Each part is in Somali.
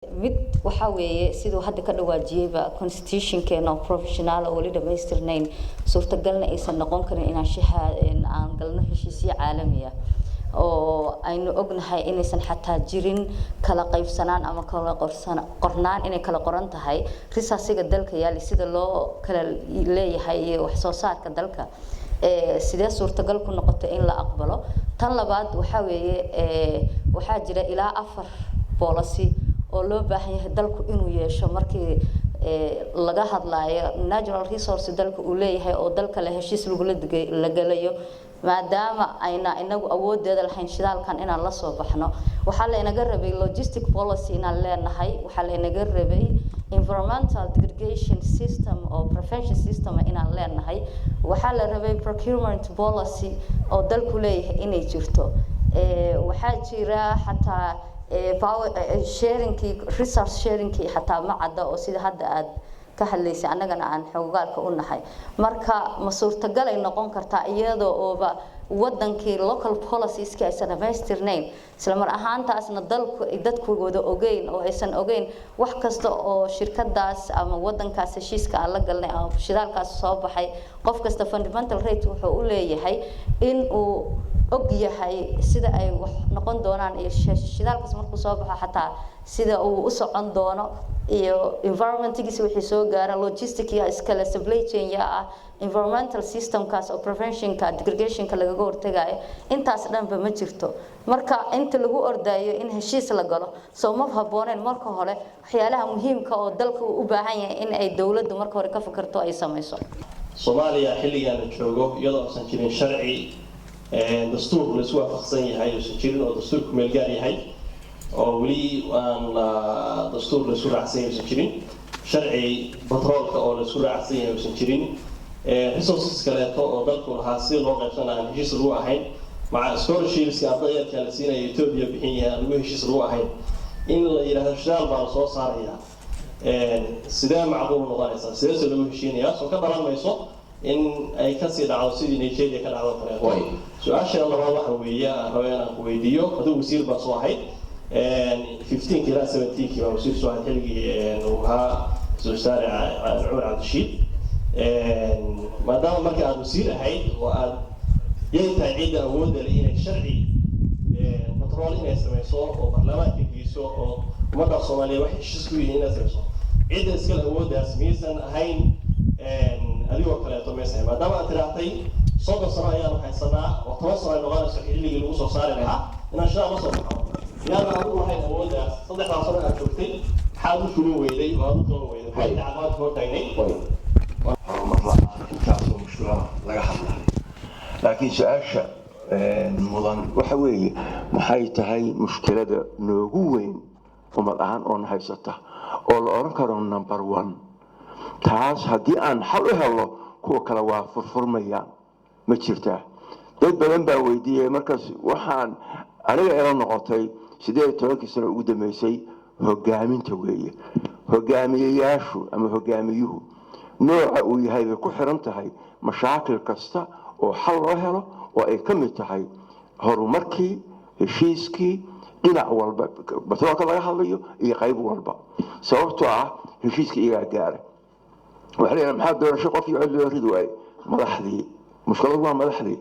Mid waxaa weeye, siduu hadda ka dhawaajiyeyba, constitutionkeena oo provisional oo weli dhamaystirnayn, suurtagalna aysan noqon karin inaan shaha aan galno heshiisyo caalami ah oo aynu ognahay inaysan xataa jirin kala qaybsanaan ama kala qorsan qornaan, inay kala qoran tahay resourcesiga dalka yaali, sida loo kala leeyahay iyo wax soo saarka dalka. Sidee suurtagal ku noqotay in la aqbalo? Tan labaad waxaa weeye, waxaa jira ilaa afar policy oo loo baahan yahay dalku inuu yeesho markii laga hadlayo natural resource dalka uu leeyahay oo dalka le heshiis lagula la galayo. Maadaama ayna inagu awoodeeda lahayn shidaalkan inaan la soo baxno, waxaa la inaga rabay logistic policy inaan leenahay, waxaa la inaga rabay environmental degradation system oo prevention system inaan leenahay, waxaa la rabay procurement policy oo dalku leeyahay inay jirto. Waxaa jira xataa power sharingkii, resource sharingkii xataa ma cadda, oo sida hadda aad ka hadlaysay annagana aan xogogaalka u nahay. Marka ma suurtagal ay noqon kartaa iyadoo ooba wadankii local policieski aysan dhamaystirnayn, isla mar ahaantaasna dalku dadku wada ogeyn oo aysan ogeyn wax kasta oo shirkadaas ama wadankaas heshiiska aan la galnay ama shidaalkaas soo baxay, qof kasta fundamental right wuxuu u leeyahay in uu og yahay sida ay wax noqon doonaan iyo shidaalkaas markuu soo baxo xataa sida uu u socon doono iyo environmentgiisa wixii soo gaara, logistic ya iskale, supply chain ya ah, environmental systemkaas oo preventionka degradationka lagaga hortagayo. Intaas dhanba ma jirto. Marka inta lagu ordayo in heshiis la galo, soo ma habooneen marka hore waxyaalaha muhiimka oo dalka uu u baahan yahay in ay dowladdu marka hore ka fikirto, ay samayso? Soomaaliya xilligan la joogo, iyadoo uusan jirin sharci dastuur la isku waafaqsan yahay uusan jirin, oo dastuurku meel gaar yahay oo weli aan la dastuur la isku raacsan yahay uusan jirin, sharci batroolka oo la isku raacsan yahay uusan jirin, resources kaleeto oo dalku lahaa si loo qaybsan aan heshiis lagu ahayn, maca scholarshipska ardayadka la siinaya Ethiopia bixin yahay aan lagu heshiis lagu ahayn, in la yidhahdo shidaal baa la soo saarayaa, sidee macquul noqonaysaa? Sidee se lagu heshiinayaa? Soo ka dhalan mayso in ay kasii dhacdo sidii Nigeria ka dhacdo kaleeto? Su-aasha labaad waxa weeye aan rabo inaan ku weydiiyo, adigu wasiir baa soo ahayd, 15 ilaa 17 baa wasiir soo ahayd, xilligii uu ahaa ra-iisul wasaare Cumar Cabdirashiid. Maadaama marka aada wasiir ahayd oo aad yay tahay cidda awoodda leh inay sharci batrool inay samayso oo baarlamaanka geyso oo ummadda Soomaaliya wax heshiis ku yihiin inay samayso, cidda iskale awooddaas miyaysan ahayn adigoo kaleeto? Maysan ahayn? Maadaama aad tiraatay 30 sano ayaanu haysanaa oo 10 sano ay noqonayso xilligii lagu soo saari lahaa inaan shidaal la soo baxo, miyaadan adigu lahayn awooddaas? Saddexdaa sano aad joogtay maxaad u fulin weyday oo aad u qaban weyday? Maxay caqabad ka hortaagnay? Horumar la-aan intaasoo mushkilada laga hadlayo, laakiin su-aasha mudan waxa weeye, maxay tahay mushkilada noogu weyn ummad ahaan oo na haysata oo la odhan karo number one, taas haddii aan xal u helno kuwa kale waa furfurmayaan? Ma jirtaa? Dad badan baa weydiiyey. Markaas waxaan aniga ila noqotay 18-kii sano ugu dambeysay hogaaminta weeye. Hogaamiyeyaashu ama hogaamiyuhu nooca uu yahay bay ku xiran tahay mashaakil kasta oo xal loo helo, oo ay ka mid tahay horumarkii, heshiiskii, dhinac walba batroolka laga hadlayo iyo qayb walba, sababtoo ah heshiiska iyagaa gaara. Waxaa la yidhaha, maxaa doorasho qof iyo cod loo ridi waaye? Madaxdii, mushkiladu waa madaxdii.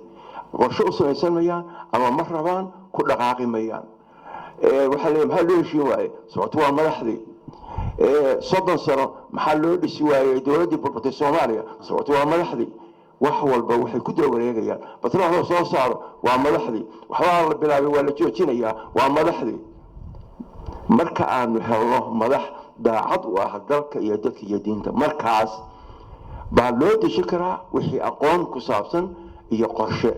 Qorshe u samaysan mayaan ama ma rabaan, ku dhaqaaqi mayaan. Waxaa leeyahay, maxaa loo heshiin waaye? Sababto waa madaxdii. 30 sano maxaa loo dhisi waayey dowladdii burburtay Soomaaliya? Sababto waa madaxdii. Wax walba waxay ku daba wareegayaan batrool loo soo saaro, waa madaxdii. Waxbaa la bilaabay, waa la joojinayaa, waa madaxdii. Marka aanu helno madax daacad u ah dalka iyo dadka iyo diinta, markaas baa loo deji karaa wixii aqoon ku saabsan iyo qorshe.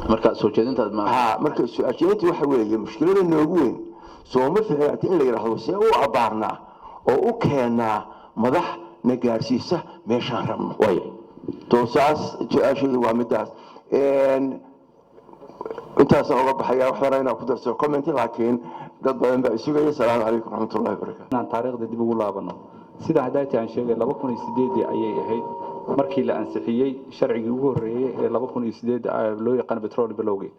Marka soo jeedintaad ma Ha, marka su-aasheynta waxa weeye, mushkilada noogu weyn sooma ficnaata in la yidhaahdo see u abaarnaa oo u keenaa madax na gaarsiisa meeshaan rabno? Toosaas su-aasheedu waa midaas. Intaasaan uga baxaya. Wax hore inaan ku darsado comment, laakiin dad badan baa isugaya. Asalaamu calaykum waraxmatullahi wabarakatu. Inaan taariikhda dib ugu laabano, sida hadaatii aan sheegay, 2008-dii ayay ahayd markii la ansixiyey sharcigii ugu horreeyey ee 2008 loo yaqaan petrol bilowgii.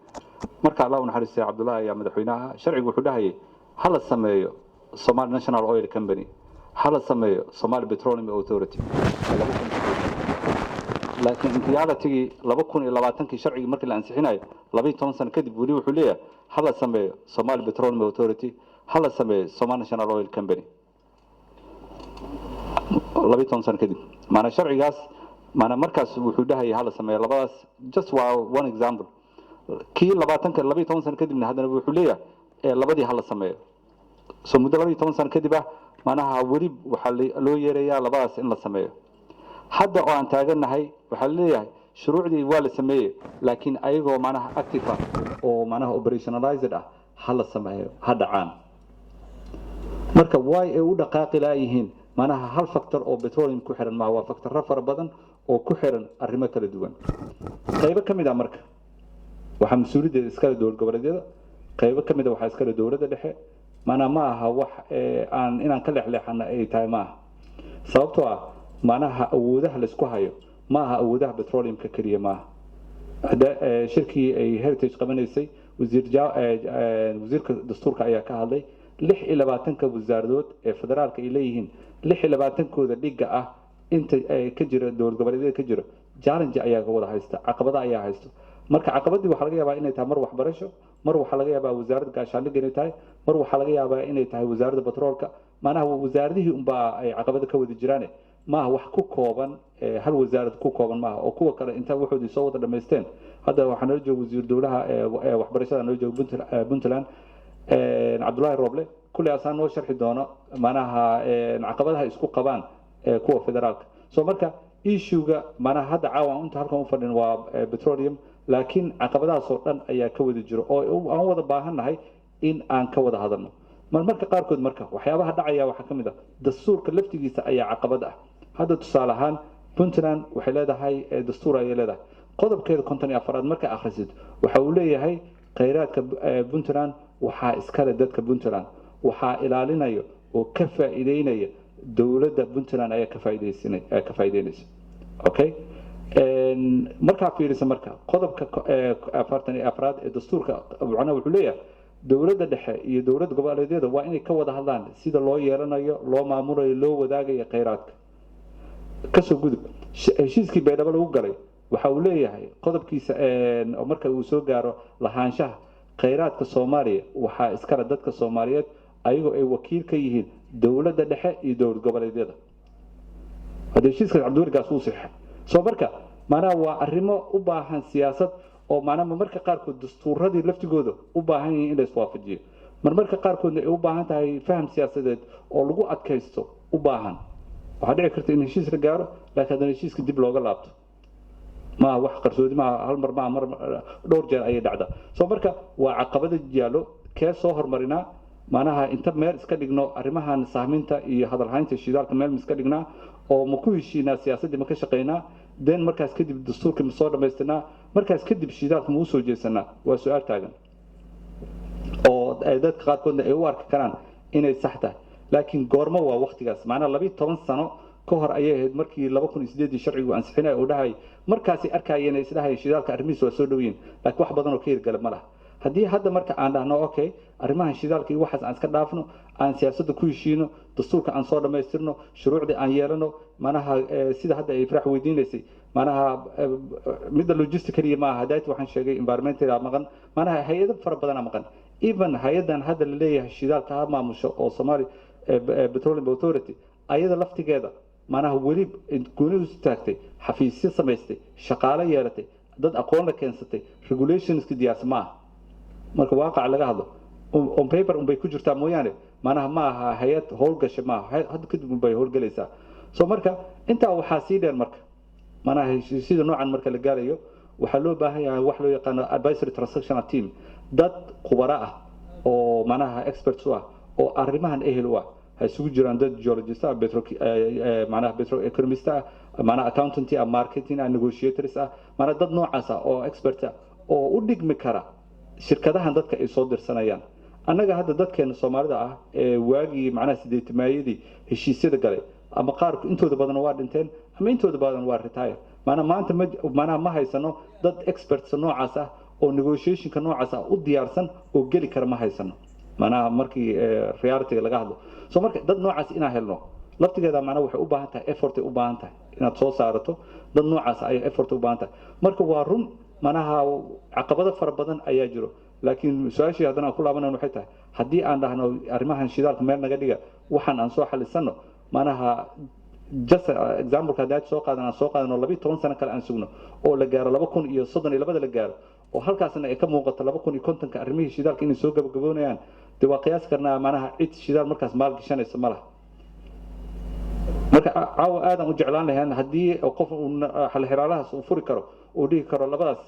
Marka, Allah u naxariistay, Cabdullaahi ayaa madaxweynaha. Sharcigu wuxuu dhahayay ha la sameeyo Somali National Oil Company, ha la sameeyo Somali Petroleum Authority. Laakiin in reality 2020kii sharcigii markii la ansixinayo, 12 sano kadib, weli wuxuu leeyahay ha la sameeyo Somali Petroleum Authority, ha la sameeyo Somali National Oil Company, 12 sano kadib. Maanaa sharcigaas maanaa markaas wuxuu dhahayay ha la sameeyo labadaas. Just waa one example. Kii 20-ka, 12 sano kadibna haddana wuxuu leeyahay labadii ha la sameeyo. So muddo 12 sano kadib ah, macnaha weli waxaa loo yeerayaa labadaas in la sameeyo. Hadda oo aan taagannahay waxaa leeyahay shuruucdii waa la sameeyey, laakiin ayagoo macnaha active ah oo macnaha operationalized ah ha la sameeyo, ha dhacaan. Marka way ay u dhaqaaqi laayihiin, macnaha hal factor oo petroleum ku xiran maaha, waa factorro fara badan oo ku xiran arrimo kala duwan. Qaybo ka mid ah marka waxaa mas-uuliyaddeeda iskale dowlad goboleedyada, qaybo ka mid a waxaa iskale dowladda dhexe. Maanaa ma aha wax aan inaan ka leexleexana ay tahay ma aha, sababtoo ah macnaha awoodaha laysku hayo ma aha awoodaha petroleumka keliya maaha. Hadda shirkii ay Heritage qabanaysay, wasiirka dastuurka ayaa ka hadlay 26-ka wasaaradood ee federaalka ay leeyihiin, 26-kooda dhigga ah inta ka jira dowlad goboleedyada ka jira challenge ayaa ka wada haysta, caqabada ayaa haysto. Marka caqabadii waxaa laga yaabaa inay tahay mar waxbarasho, mar waxaa laga yaabaa wasaaradda gaashaandhigga inay tahay, mar waxaa laga yaabaa inay tahay wasaaradda batroolka. Macnaha wasaaradihii unbaa ay caqabada ka wada jiraane, maaha wax ku kooban hal wasaarad ku kooban maaha, oo kuwa kale inta waxoodii soo wada dhamaysteen. Hadda waxaa nala jooga wasiir dowlaha waxbarashada nala jooga Puntland, Cabdullaahi Roble, kulli asaa noo sharxi doono macnaha caqabadaha isku qabaan kuwa federaalka. So marka issue-ga macnaha hadda caawa aan inta halkan u fadhin waa petroleum, laakiin caqabadahaas oo dhan ayaa ka wada jiro oo aan wada baahannahay in aan ka wada hadalno marmarka qaarkood. Marka waxyaabaha dhacaya waxaa ka mid ah dastuurka laftigiisa ayaa caqabad ah. Hadda tusaale ahaan Puntland waxay leedahay dastuur ayay leedahay. Qodobkeeda 54aad marka akhrisid, waxa uu leeyahay khayraadka Puntland waxaa iskale dadka Puntland, waxaa ilaalinaya oo ka faa'iideynaya dowladda Puntland ayaa ka faa'iideynaysa. Okay, markaa fiirisa marka qodobka 44aad ee dastuurka, macnaha wuxuu leeyahay dowladda dhexe iyo dowladda goboleedyada waa inay ka wada hadlaan sida loo yeelanayo, loo maamulayo, loo wadaagayo khayraadka. Kasoo gudub, heshiiskii Baydhabo lagu galay waxa uu leeyahay qodobkiisa marka uu soo gaaro lahaanshaha khayraadka Soomaaliya, waxaa iskale dadka Soomaaliyeed ayagoo ay wakiil ka yihiin dowladda dhexe iyo dowlad goboleedyada. Hadda heshiiskaas Cabdiweligaas wuu saxiixay. Soo marka macnaha waa arrimo u baahan siyaasad oo macnaha marmarka qaarkood dastuuradii laftigooda u baahan yihiin in la iswaafajiyo, marmarka qaarkoodna ay u baahan tahay faham siyaasadeed oo lagu adkaysto u baahan. Waxaa dhici karta in heshiis la gaaro, laakiin haddana heshiiska dib looga laabto. Maaha wax qarsoodi maaha, hal mar maaha, mar dhowr jeer ayay dhacdaa. Soo marka waa caqabada yaallo. Kee soo hormarinaa? Macnaha inta meel iska dhigno arrimahan sahminta iyo hadalhaynta shidaalka, meel ma iska dhignaa oo ma ku heshiinaa? Siyaasaddii ma ka shaqaynaa? Den markaas kadib dastuurkii ma soo dhammaystirnaa? Markaas kadib shidaalka ma usoo jeesanaa? Waa su-aal taagan oo ay dadka qaarkoodna ay u arki karaan inay sax tahay, laakiin goormo waa waktigaas? Macnaha 12 sano ka hor ayay ahayd markii 2008-dii sharcigu ansixinaya uu dhahay. Markaasay arkayeen, isdhahaya shidaalka arrimihiisa waa soo dhow yihiin, laakiin wax badan oo ka hirgala ma laha. Haddii hadda marka aan dhahno okay, arrimahan shidaalka iyo waxaas aan iska dhaafno, aan siyaasadda ku heshiino, dastuurka aan soo dhammaystirno, shuruucdii aan yeelano, macnaha sida hadda ay Ifraax weydiinaysay, macnaha midda logistic keliya maaha. Hadaayta waxaan sheegay environmental maqan, macnaha hay-ado fara badanaa maqan. Even hay-adan hadda la leeyahay shidaalka ha maamusho oo Somali Petroleum Authority, ayada laftigeeda macnaha weli gooni u taagtay, xafiisyo samaystay, shaqaale yeelatay, dad aqoon la keensatay, regulationska diyaarsan ma aha. Marka waaqac laga hadlo, on paper unbay ku jirtaa mooyaane, macnaha ma aha hay-ad howlgasha maaha. Hadda kadib unbay howlgelaysaa. So marka intaa waxaa sii dheer, marka macnaha heshiisyada noocan marka la gaarayo, waxaa loo baahan yahay wax loo yaqaano advisory transactional team, dad khubaro ah oo macnaha experts u ah oo arrimahan ehel u ah. Ha isugu jiraan dad geologist ah, petro macnaha petro economist ah, macnaha accountant ah, marketing ah, negotiators ah, macnaha dad noocaas ah oo expert ah oo u dhigmi kara shirkadahan dadka ay soo dirsanayaan. Annaga hadda dadkeena Soomaalida ah ee waagii macnaha sideetimaayadii heshiisyada galay, ama qaar intooda badan waa dhinteen ama intooda badan waa retire. Maanaa maanta ma macnaha ma haysano dad experts noocaas ah oo negotiationka noocaas ah u diyaarsan oo geli kara, ma haysano. Macnaha markii reality laga hadlo, so marka dad noocaas inaan helno laftigeeda macnaha waxay u baahan tahay effort ay u baahan tahay inaad soo saarato dad noocaas ay effort u baahan tahay. Marka waa run, macnaha caqabado fara badan ayaa jiro, laakiin su-aashii haddana aan ku laabanan waxay tahay, haddii aan dhahno arrimahan shidaalka meel naga dhiga, waxaan aan soo xalisano, macnaha just example hadda aad soo qaadan, aan soo qaadano 12 sano kale aan sugno oo la gaaro 2032 la gaaro, oo halkaasna ay ka muuqato 2050-ka arrimihii shidaalka inay soo gabagaboonayaan, dee waa qiyaasi karnaa macnaha cid shidaal markaas maal gashanaysa ma laha. Marka caawa aadaan u jeclaan lahayn haddii qof uu xalxiraalahaas uu furi karo, uu dhihi karo labadaas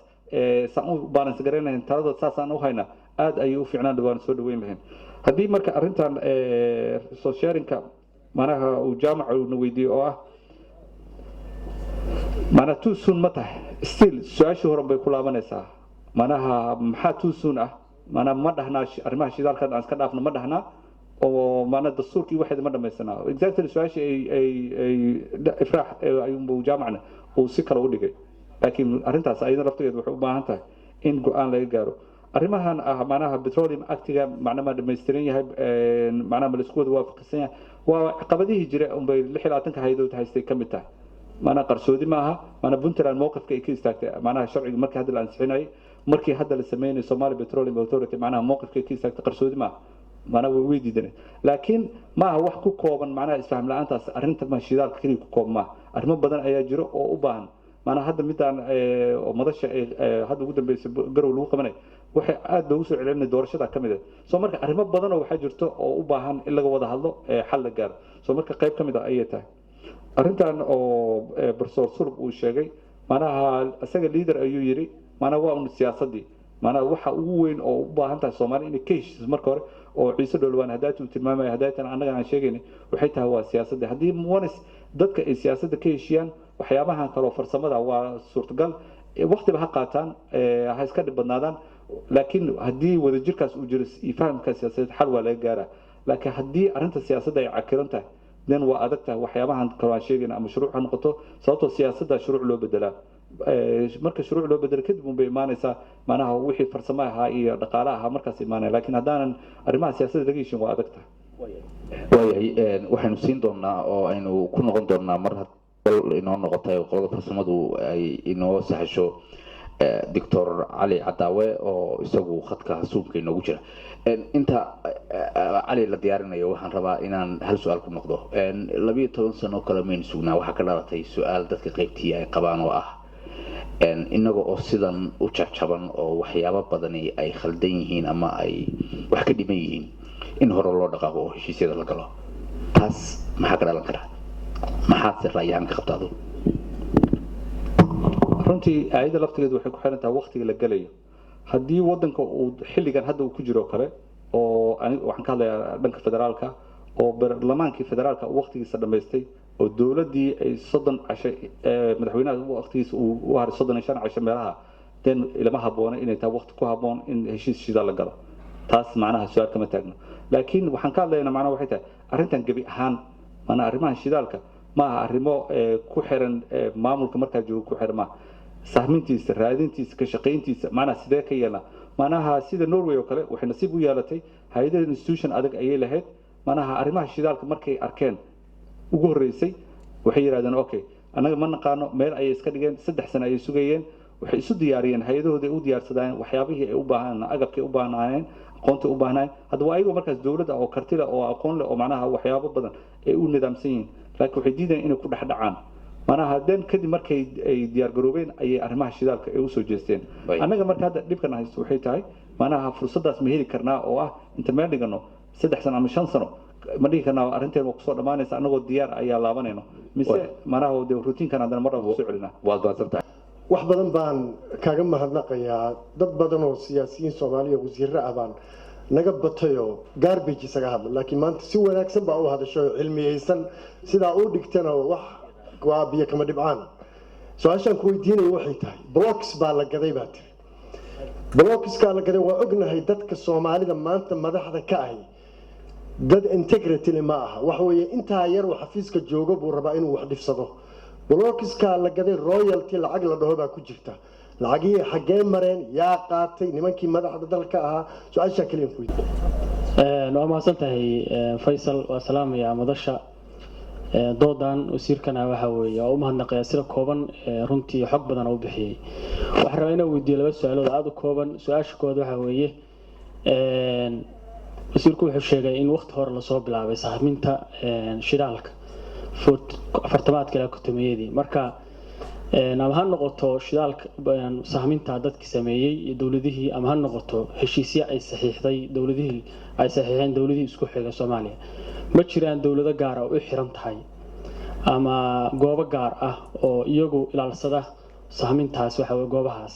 saan u balance garayn lahayn, taladood saasaan u haynaa, aad ayay u fiicnaan, waan soo dhaweyn lahayn. Haddii marka arrintan resource sharingka macnaha uu Jaamaca uuna weydiiyey oo ah macnaha too soon ma tahay, still su-aashii horan bay ku laabanaysaa. Macnaha maxaa too soon ah? Macnaha ma dhahnaa arrimaha shidaalka aan iska dhaafno? Ma dhahnaa oo macnaha dastuurkii waxeeda ma dhamaysanaa? Exactly su-aashii ay Ifraax ayuunbuu Jaamacna uu si kale u dhigay, laakiin arrintaas ayada laftigeed waxay u baahan tahay in go-aan laga gaaro. Arrimahan ah macnaha Petroleum Actiga macnaha ma dhammaystiran yahay? Macnaha ma laisku wada waafaqsan yahay? Waa caqabadihii jira unbay 26-ka hay'adood haystay ka mid tahay. Macnaha qarsoodi maaha macnaha Puntland mowqifka ay ka istaagtay macnaha sharciga markii hadda la ansixinayay, markii hadda la sameynay Somali Petroleum Authority, macnaha mowqifka ay ka istaagtay qarsoodi maaha, macnaha way diidaneen. Laakiin maaha wax ku kooban macnaha isfaham la-aantaas arrinta ma shidaalka keliya ku kooban maaha. Arrimo badan ayaa jiro oo u baahan macnaha hadda midaan oo madasha ay hadda ugu dambeysay Garow lagu qabanay waxay aad loogu soo celinay doorashada ka mid ah. So marka arrimo badan oo waxaa jirto oo u baahan in laga wada hadlo, xal la gaaro. So marka qayb ka mid ah ayay tahay arrintan oo Professor Sulub uu sheegay. Macnaha isaga leader ayuu yidhi, macnaha waa un siyaasaddii. Macnaha waxa ugu weyn oo u baahan tahay Soomaali inay ka heshiiso marka hore, oo Ciise Dholwaan haddaati uu tilmaamaya, haddaatan annaga aan sheegaynay, waxay tahay waa siyaasadda. Haddii once dadka ay siyaasadda ka heshiiyaan, waxyaabahan kaloo farsamada waa suurtagal, waqtiba ha qaataan, ha iska dhib badnaadaan, laakiin haddii wadajirkaas uu jiro iyo fahamka siyaasadeed, xal waa laga gaaraa. Laakiin haddii arrinta siyaasadda ay cakiran tahay, then waa adag tahay waxyaabahan kaloo aan sheegayna ama shuruuc ha noqoto, sababtoo siyaasadda shuruuc loo bedelaa. Marka shuruuc loo bedelo kadib unbay imaanaysaa macnaha wixii farsamo ahaa iyo dhaqaale ahaa markaas imaanaya, laakiin haddaanan arrimaha siyaasadda laga heshin, waa adag tahay. Waayahay, waxaynu siin doonaa oo aynu ku noqon doonaa mar dal inoo noqotay oo qolada farsamadu ay inoo sahasho Doctor Cali Cadaawe oo isagu khadka Zoomka inoogu jira. Inta Cali la diyaarinayo, waxaan rabaa inaan hal su-aal ku noqdo. 12 sano kale maynu sugnaa? Waxaa ka dhalatay su-aal dadka qaybtii ay qabaan oo ah inaga oo sidan u jabjaban oo waxyaabo badani ay khaldan yihiin ama ay wax ka dhiman yihiin, in hore loo dhaqaaqo oo heshiisyada la galo, taas maxaa ka dhalan kara? Maxaad se ra'yahan ka qabta adu? Runtii aayadda laftigeedu waxay ku xiran tahay waqtiga la gelayo. Haddii wadanka uu xilligan hadda uu ku jiro kale, oo aniga waxaan ka hadlayaa dhanka federaalka, oo baarlamaankii federaalka uu waqtigiisa dhamaystay, oo dowladdii ay 30 casho, madaxweynaha waqtigiisa uu u haray 35 casho meelaha, then ilama habboona inay tahay waqti ku habboon in heshiis shidaal la galo. Taas macnaha su-aal kama taagno. Laakiin waxaan ka hadlaynaa macnaha waxay tahay arrintan gebi ahaan, macnaha arrimahan shidaalka ma aha arrimo ku xiran maamulka markaa jooga ku xiran maaha. Sahmintiisa, raadintiisa, ka shaqayntiisa, macnaha sidee ka yeelnaa? Macnaha sida Norway oo kale waxay nasiib u yeelatay hay-adada institution adag ayay lahayd. Macnaha arrimaha shidaalka markay arkeen ugu horreysay, waxay yidhahdeen, "Okay, annaga ma naqaano." Meel ayay iska dhigeen, 3 sano ayay sugayeen. Waxay isu diyaariyeen, hay-adahooda ay u diyaarsadaan waxyaabihii ay u baahan, agabkay u baahnaayeen, aqoontay u baahnaayeen. Hadda waa ayagoo markaas dowladda oo kartila oo aqoon leh oo macnaha waxyaabo badan ay u nidaamsan yihiin, laakiin waxay diidayeen inay ku dhex dhacaan. Macnaha den kadib markay ay diyaar garoobeen ayay arrimaha shidaalka ay usoo jeesteen. Annaga marka hadda dhibkan haysto waxay tahay, macnaha fursaddaas ma heli karnaa oo ah inta meel dhigano 3 sano ama 5 sano, ma dhihi karnaa arrinteen waa kusoo dhammaanaysa, annagoo diyaar ayaa laabanayno, mise macnaha dee routinekan haddana mar kusoo celinaa? Waad mahadsantahay. Wax badan baan kaga mahadnaqayaa. Dad badan oo siyaasiyiin Soomaaliya, wasiirro ah baan naga batayoo garbage isaga hadla, laakiin maanta si wanaagsan baa u hadashay oo cilmiyeysan sidaa u dhigtana wax waa biyo kama dhibcaan. Su-aashaan ku weydiinaya waxay tahay, blocks baa la gaday baa tiri. Blockskaa la gaday waa ognahay. Dadka Soomaalida maanta madaxda ka ahi dad integrity ma aha. Waxa weeye intaa yar uu xafiiska joogo buu rabaa inuu wax dhifsado. Blockskaa la gaday, royalty lacag la dhaho baa ku jirta. Lacagihii xaggee mareen? Yaa qaatay? Nimankii madaxda dalka ahaa? Su-aashaa kaliyan ku weydiin. Waa mahadsan tahay Faysal. Waa salaamaya madasha doodan. Wasiirkana waxa weeye waa u mahadnaqayaa sida kooban runtii xog badan u bixiyey. Waxaan rabaa inaan weydiiyo laba su-aalood aada u kooban. Su-aasha koowaad waxa weeye, wasiirku wuxuu sheegay in waqti hore lasoo bilaabay sahminta shidaalka, 40-aadka ilaa 50-meeyadii. Marka ama ha noqoto shidaalka sahminta dadkii sameeyey iyo dowladihii, ama ha noqoto heshiisyo ay saxiixday dowladihii, ay saxiixeen dowladihii isku xiga Soomaaliya, ma jiraan dowlado gaar ah oo u xiran tahay ama goobo gaar ah oo iyagu ilaalsada sahmintaas, waxa weye goobahaas?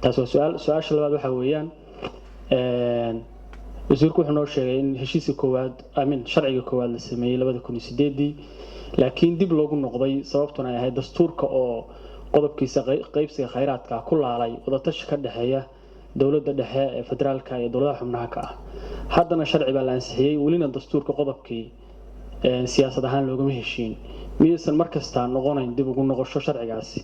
Taas waa su-aal. Su-aasha labaad waxa weeyaan, wasiirku wuxuu noo sheegay in heshiiska koowaad, amin, sharciga koowaad la sameeyey 2008-dii, laakiin dib loogu noqday, sababtuna ay ahayd dastuurka oo qodobkiisa qeybsiga khayraadka ku laalay wadatashi ka dhexeeya dowladda dhexe ee federaalka iyo dowladaha xubnaha ka ah. Haddana sharci baa la ansixiyey, welina dastuurka qodobkii siyaasad ahaan loogama heshiin. Miyaysan mar kasta noqonayn dib ugu noqosho sharcigaasi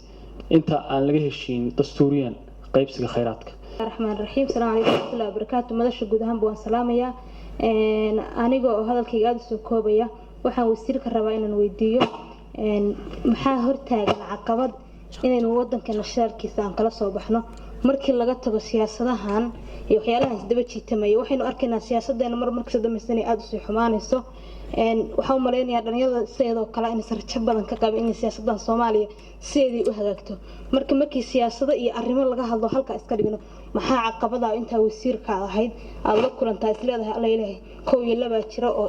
inta aan laga heshiin dastuuriyan qaybsiga khayraadka? Raxmaan raxiim. Asalaamu calaykum waraxmatullahi wabarakaatu. Madasha guud ahaanba waan salaamayaa. Aniga oo hadalkayga aada usoo koobaya, waxaan wasiirka rabaa inaan weydiiyo, maxaa hortaagan caqabad inaynu wadankeena shidaalkiisa aan kala soo baxno, markii laga tago siyaasadahan iyo waxyaalahan isdaba jiitamaya? Waxaynu arkaynaa siyaasadeena mar markasta dambaysa inay aada usii xumaanayso. Waxaan u malaynayaa dhalinyarada sideedoo kale inaysan rajo badan ka qabin inay siyaasadan Soomaaliya sideedii u hagaagto. Marka markii siyaasado iyo arrimo laga hadlo, halkaa iska dhigno, maxaa caqabada intaa wasiirka aad ahayd aada la kulantaa isleedahay, alla ilaahay, kow iyo labaa jira oo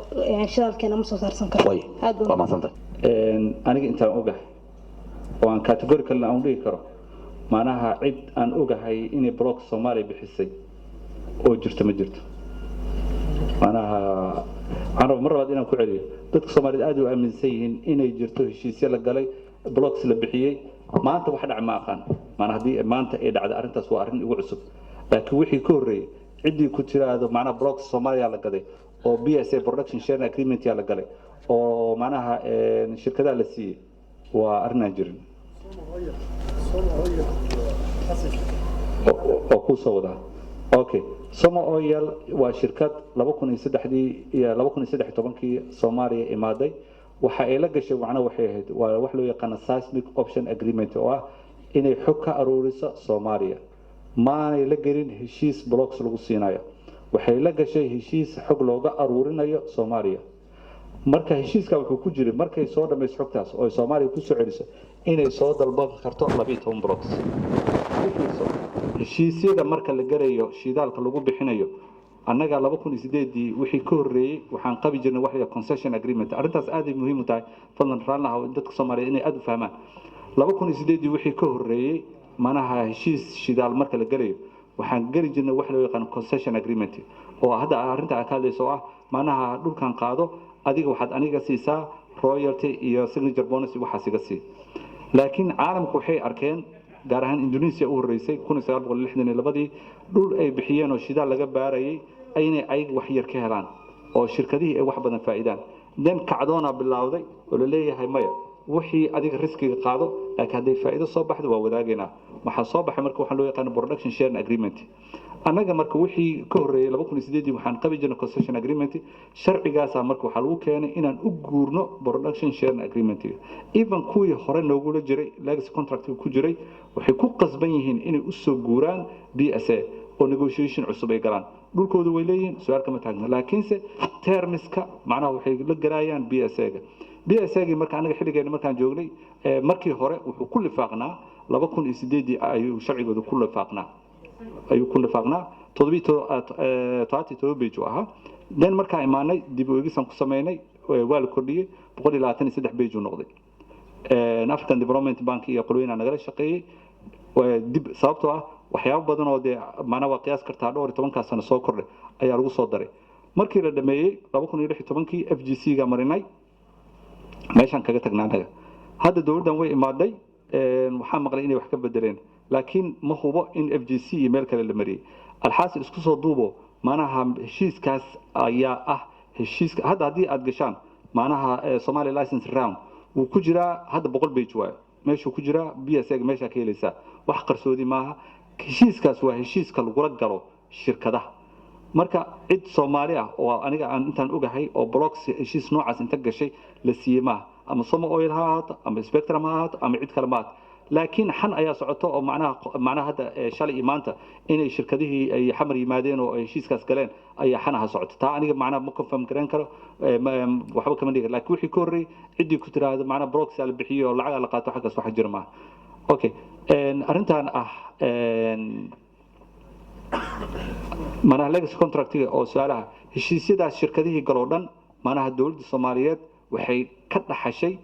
shidaalkeena ma soo saarsan karo? Aad waa mahadsantahay. Aniga intaan ogahay oo aan categorical aan dhihi karo, macnaha cid aan ogahay inay block Soomaaliya bixisay oo jirto ma jirto. Macnaha waxaan rabaa mar labaad inaan ku celiyo, dadka Soomaaliyeed aad u aaminsan yihiin inay jirto heshiisyo la galay, blocks la bixiyey. Maanta wax dhac ma aqaan. Maanaa haddii maanta ay dhacda arrintaas, waa arrin igu cusub, laakiin wixii ka horreeyey, ciddii ku tiraahdo macnaha blocks Soomaaliya la gaday oo PSA, production sharing agreement, yaa la galay oo macnaha shirkadaha la siiyey, waa arrin aan jirin oo kuu soo wadaa. Okay, Soma Oil waa shirkad 2003-dii iyo 2013-kii Soomaaliya imaaday. Waxa ay la gashay macna waxay ahayd waa wax loo yaqaano seismic option agreement, oo ah inay xog ka aruuriso Soomaaliya. Maanay la gelin heshiis blocks lagu siinayo, waxay la gashay heshiis xog looga aruurinayo Soomaaliya. Marka heshiiska wuxuu ku jiray, markay soo dhamayso xogtaas oo ay Soomaaliya ku soo celiso, inay soo dalban karto 12 blocks. U fiirso, heshiisyada marka la galayo shidaalka lagu bixinayo, annaga 2008-dii wixii ka horreeyey waxaan qabi jirnay wax la yidhaha concession agreement. Arrintaas aad ay muhiim u tahay, fadlan raalli ahaw, dadka Soomaaliyeed inay aad u fahmaan. 2008-dii wixii ka horreeyey, manaha heshiis shidaal marka la galayo, waxaan geli jirnay wax loo yaqaano concession agreement, oo hadda arrinta aad ka hadlayso, oo ah macnaha dhulkan qaado adiga, waxaad aniga siisaa royalty iyo signature bonus iyo waxaas iga sii. Laakiin caalamku waxay arkeen, gaar ahaan Indonesia u horreysay 1962-dii, dhul ay bixiyeen oo shidaal laga baarayay inay ayaga wax yar ka helaan oo shirkadihii ay wax badan faa'iidaan. Then kacdoonaa bilowday oo la leeyahay, maya, wixii adiga riskiga qaado, laakiin hadday faa'iido soo baxdo waa wadaagaynaa. Waxaa soo baxay marka waxaa loo yaqaano production sharing agreement. Annaga marka wixii ka horreeyey 2008-dii waxaan qabi jirnay concession agreement. Sharcigaasaa marka waxaa lagu keenay inaan u guurno production sharing agreement. Even kuwii hore noogula jiray legacy contract ku jiray waxay ku qasban yihiin inay usoo guuraan PSA oo negotiation cusub ay galaan. Dhulkoodu way leeyihiin, su-aal kama taagna, laakiinse termiska macnaha waxay la galayaan PSA-ga. PSA-gii marka anaga xilligeena markaan joognay, markii hore wuxuu ku lifaaqnaa, 2008-dii ayuu sharcigooda ku lifaaqnaa, ayuu ku lifaaqnaa, 77 page uu ahaa. Then markaan imaanay, dib u eegisaan ku sameynay, waa la kordhiyey, 123 page uu noqday. African Development Bank iyo qolooyinaa nagala shaqeeyey dib, sababtoo ah waxyaabo badan oo dee macnaa waa qiyaas kartaa dhowr iyo tobankaa sano soo kordhay ayaa lagu soo daray. Markii la dhameeyey 2016-kii, FGC ga marinay, meeshaan kaga tagnaa annaga. Hadda dowladdan way imaaday, waxaa maqlay inay wax ka bedeleen, laakiin ma hubo in FGC iyo meel kale la mariyey. Alxaasil, isku soo duubo, macnaha heshiiskaas ayaa ah heshiiska hadda haddii aad gashaan macnaha Somali license round wuu ku jiraa. Hadda 100 page waayo meeshuu ku jiraa PSA meeshaa ka helaysaa. Wax qarsoodi maaha, heshiiskaas waa heshiiska lagula galo shirkadaha. Marka cid Soomaali ah oo aniga aan intaan ogahay oo blocks heshiis noocaas inta gashay la siiyey maaha, ama Soma Oil ha ahaato, ama Spectrum ha ahaato, ama cid kale ma ahaato. Laakiin xan ayaa socoto oo macnaha hadda shalay iyo maanta inay shirkadihii ay Xamar yimaadeen oo ay heshiiskaas galeen ayaa xanaha socoto. Taa aniga macnaha ma confirm garan karo, waxba kama dhigi. Laakiin wixii ka horreeyey, ciddii ku tiraahdo macnaha blocks la bixiyey oo lacag la qaato, xaggaas waxa jira maaha. Okay, arrintan ah manaha legacy contractiga oo su-aalaha heshiisyadaas shirkadihii galoo dhan, manaha dowladda Soomaaliyeed waxay ka dhaxashay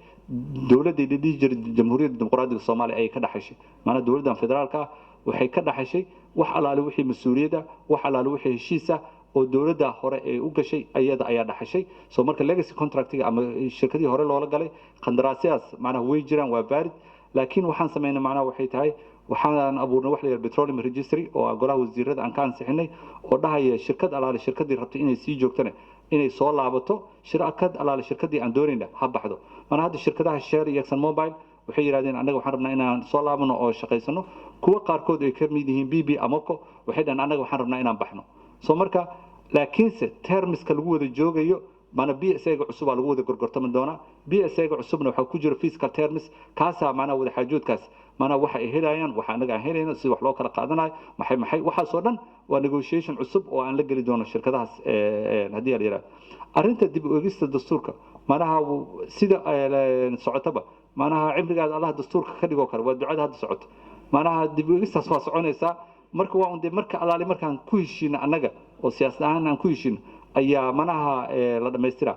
dowladdii la dhihi jiray Jamhuuriyadda Dimuqraadiga Soomaaliya ayay ka dhaxashay. Macnaha dowladdan federaalka ah waxay ka dhaxashay wax alaale wixii mas-uuliyad ah, wax alaale wixii heshiis ah oo dowladda hore ee u gashay, ayada ayaa dhaxashay. So marka legacy contractiga ama shirkadihii hore loola galay qandaraasyadaas macnaha way jiraan, waa valid. Laakiin waxaan sameynay macnaha waxay tahay, waxaan abuurnay wax la yidhaha petroleum registry oo ah golaha wasiirada aan ka ansixinay, oo dhahaya shirkad alaale shirkadii rabtay inay sii joogtana inay soo laabato, shirkad alaale shirkadii aan doonayna ha baxdo. Mana hadda shirkadaha Shell iyo Exxon Mobil waxay yidhahdeen, annaga waxaan rabnaa inaan soo laabano oo shaqaysano. Kuwa qaarkood ay ka mid yihiin BP, Amoco, waxay dhaheen, annaga waxaan rabnaa inaan baxno. So marka laakiinse termska lagu wada joogayo maana PSA-ga cusub aa lagu wada gorgortami doonaa. PSA-ga cusubna waxaa ku jira fiscal terms, kaasaa macnaha wada xaajoodkaas, macnaha waxa ay helayaan, waxa annaga aan helayno, sida wax loo kala qaadanayo, maxay maxay, waxaasoo dhan waa negotiation cusub oo aan la geli doono shirkadahaas haddii la yidhahdo. Arrinta dib u eegista dastuurka, macnaha sida socotaba, macnaha cimrigaada Allah dastuurka ka dhigoo kale waa ducada hadda socoto. Macnaha dib u eegistaas waa soconaysaa. Marka waa un dee marka alaali markaan ku heshiino annaga oo siyaasad ahaan aan ku heshiino ayaa manaha la dhammaystiraa.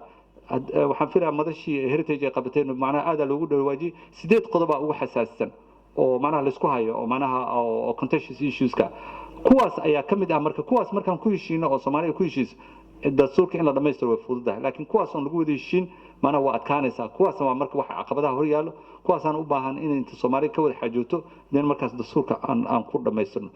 Waxaan filayaa madashii Heritage ay qabateen macnaha aadaa loogu dhawaajiyey sideed qodobaa ugu xasaasisan oo macnaha laisku hayo oo macnaha oo contentious issueska, kuwaas ayaa ka mid ah. Marka kuwaas markaan ku heshiino oo Soomaaliya ku heshiiso, dastuurka in la dhammaystiro way fududahay. Laakiin kuwaas oon lagu wada heshiin macnaha waa adkaanaysaa. Kuwaasna waa marka waxa caqabadaha hor yaallo, kuwaasaan u baahan in inta Soomaaliya ka wada xaajoogto, then markaas dastuurka aan ku dhammaystirno.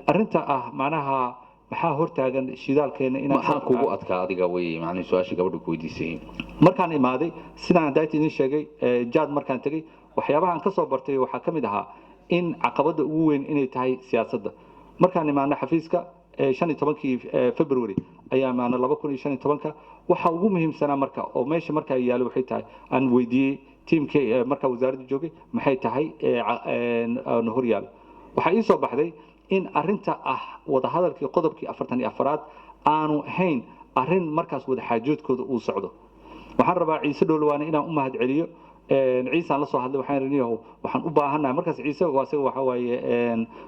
Arrinta ah macnaha maxaa hortaagan shidaalkeena inaan Maxaa kugu adkaa adiga wey macnihi su-aasha gabadha ku weydiisay? Markaan imaaday, sidaan daayta idin sheegay, jaad markaan tegey, waxyaabaha aan ka soo bartay waxaa ka mid ahaa in caqabadda ugu weyn inay tahay siyaasadda. Markaan imaanay xafiiska 15-kii February ayaa imaanay 2015-ka. Waxa ugu muhiimsanaa marka oo meesha markaa yaalo waxay tahay, aan weydiiyey tiimkii markaa wasaaradda joogay, maxay tahay hor yaalo? Waxaa ii soo baxday in arrinta ah wadahadalkii qodobkii 44aad aanu ahayn arrin markaas wadaxaajoodkooda uu socdo. Waxaan rabaa Ciise Dhowlawaane inaan u mahad celiyo. Ciisaan la soo hadlay, waxaan idhi, yahow, waxaan u baahannahay markaas. Ciise waa isaga waxa waaye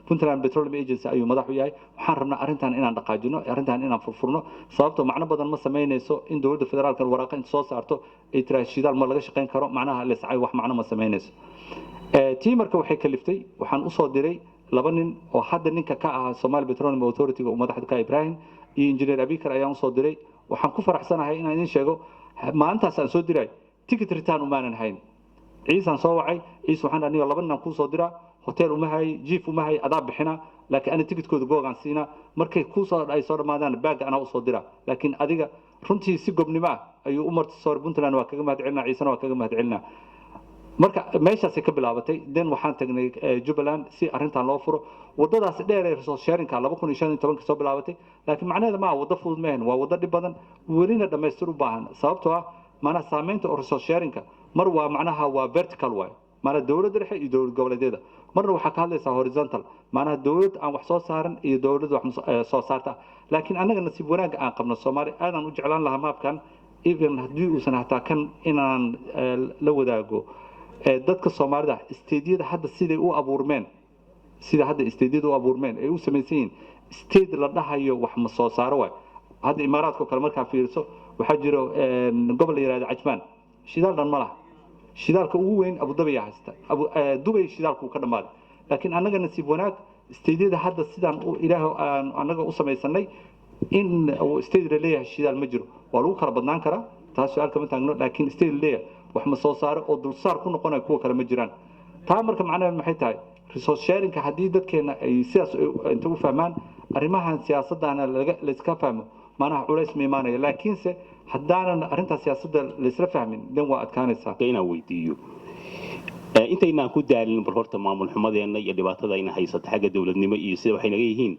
Puntland Petroleum Agency ayuu madax u yahay. Waxaan rabnaa arrintan inaan dhaqaajino, arrintan inaan furfurno, sababtoo macno badan ma samaynayso in dowladda federaalka waraaqa inta soo saarto ay tiraa shidaal ma laga shaqayn karo, macnaha lescay wax macno ma samaynayso. Tii marka waxay kaliftay, waxaan usoo diray laba nin oo hadda ninka ka ahaa Somali Petroleum Authority uu madaxda ka Ibrahim iyo Engineer Abikar ayaan usoo diray. Waxaan ku faraxsanahay inaan idin sheego, maalintaas aan soo diray ticket return umaanan hayn. Ciisaan soo wacay. Ciise waxaan aniga laba nin aan kuu soo diraa, hotel uma hay, jiif uma hay, adaa bixina, laakiin ani ticketkooda googaan siinaa, markay kuusoo ay soo dhammaadaan baagga anaa usoo diraa. Laakiin adiga runtii si gobnimo ah ayuu u marti soo Puntland, waa kaga mahad celinaa, Ciisena waa kaga mahad celinaa. Marka meeshaasay ka bilaabatay. Then waxaan tagnay Jubbaland si arrintan loo furo. Waddadaas dheer ee resource sharingka 2015-ka soo bilaabatay, laakiin macnaheeda maaha waddo fudud maahan, waa waddo dhib badan, welina dhammaystir u baahan, sababtoo ah macnaha saameynta oo resource sharingka mar waa macnaha waa vertical waay, macnaha dowladda dhexe iyo dowlad goboleedyada, marna waxaa ka hadlaysaa horizontal, macnaha dowlad aan wax soo saaran iyo dowlad wax soo saarta. Laakiin annaga nasiib wanaagga aan qabno Soomaali, aadaan u jeclaan lahaa maabkan, even haddii uusan hataa kan inaan la wadaago dadka Soomaalida, stateyada hadda siday u abuurmeen, sida hadda stateyada u abuurmeen ay u samaysan yihiin, state la dhahayo wax ma soo saaro waay. Hadda Imaaraadka oo kale markaa fiiriso, waxaa jiro gobol la yihahdo Cajmaan, shidaal dhan ma laha. Shidaalka ugu weyn Abu Dhabi ayaa haysta. Dubay shidaalku uu ka dhammaaday. Laakiin annaga nasiib wanaag stateyada hadda sidaan Ilaah aan annaga u samaysanay in uu state la leeyahay shidaal ma jiro. Waa lagu kala badnaan karaa, taas su-aal kama taagno, laakiin state la leeyahay wax ma soo saaro oo dulsaar ku noqonaya kuwa kale ma jiraan. Taa marka macnaheedu maxay tahay? Resource sharingka haddii dadkeena ay sidaas inta u fahmaan, arrimahan siyaasadana layska fahmo, macnaha culays ma imaanaya. Laakiinse haddaanan arrintaas siyaasadda laysla fahmin, dan waa adkaanaysaa. Inaan weydiiyo, intaynaan ku daalin, bal horta maamul xumadeenna iyo dhibaatada ayna haysata xagga dowladnimo iyo sida waxay naga yihiin,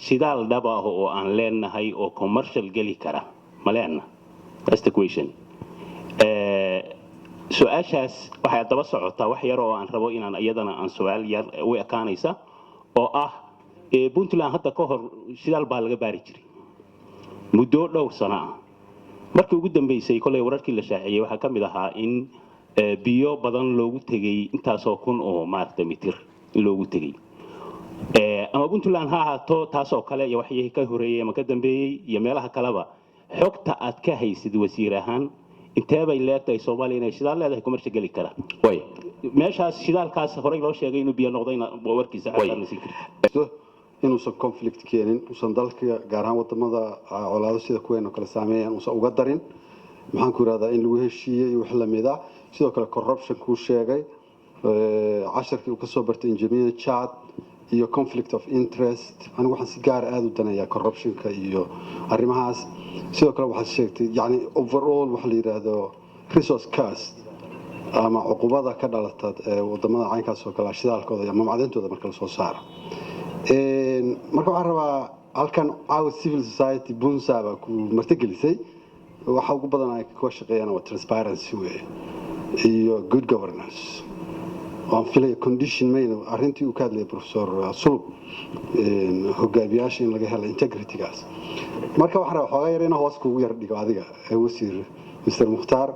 Shidaal dhab ah oo aan leenahay oo commercial geli kara ma leena? That's the question. Su-aashaas waxay daba socotaa wax yar oo aan rabo inaan iyadana aan su-aal yar u ekaanaysa oo ah, Puntland hadda ka hor shidaal baa laga baari jiray muddo dhowr sano ah. Markii ugu dambeysay, kolay wararkii la shaaciyey waxaa ka mid ahaa in biyo badan loogu tegey, intaasoo kun oo maaragta mitir in loogu tegey. Ama Puntland ha ahaato taasoo kale iyo waxyihii ka horeeyey ama ka dambeeyey iyo meelaha kaleba, xogta aad ka haysid wasiir ahaan intee bay leegtahay Soomaaliya inay shidaal leedahay commercial geli kara? Meeshaas shidaalkaas horey loo sheegay inuu biyo noqdayna warkiisa xataa siin kartid. Inuusan conflict keenin, uusan dalka, gaar ahaan wadamada colaado sida kuween oo kale saameeyaan, uusan uga darin, maxaan ku yidhahdaa, in lagu heshiiyey wax lamid ah. Sidoo kale corruption kuu sheegay, casharkii uu kasoo bartay N'Djamena, Chad, iyo conflict of interest. Anigu waxaan si gaara aada u danayaa corruptionka iyo arrimahaas. Sidoo kale waxaad sheegtay, yani, overall waxa la yidhaahdo resource curse ama cuqubada ka dhalata wadamada caynkaas oo kale shidaalkooda ama macdantooda marka lasoo saaro. Marka waxaan rabaa halkan caawa civil society bunsa baa ku martigelisay. Waxa ugu badan ay ka shaqeeyaan waa transparency weeye iyo good governance. Waan filaya condition mayno arrintii uu ka hadlayay Professor Sulub, hogaamiyaasha in laga helo integritygaas. Marka waxaan rabaa xoogaa yar inaan hoos kugu yar dhigo adiga, wasiir Mr Mukhtaar.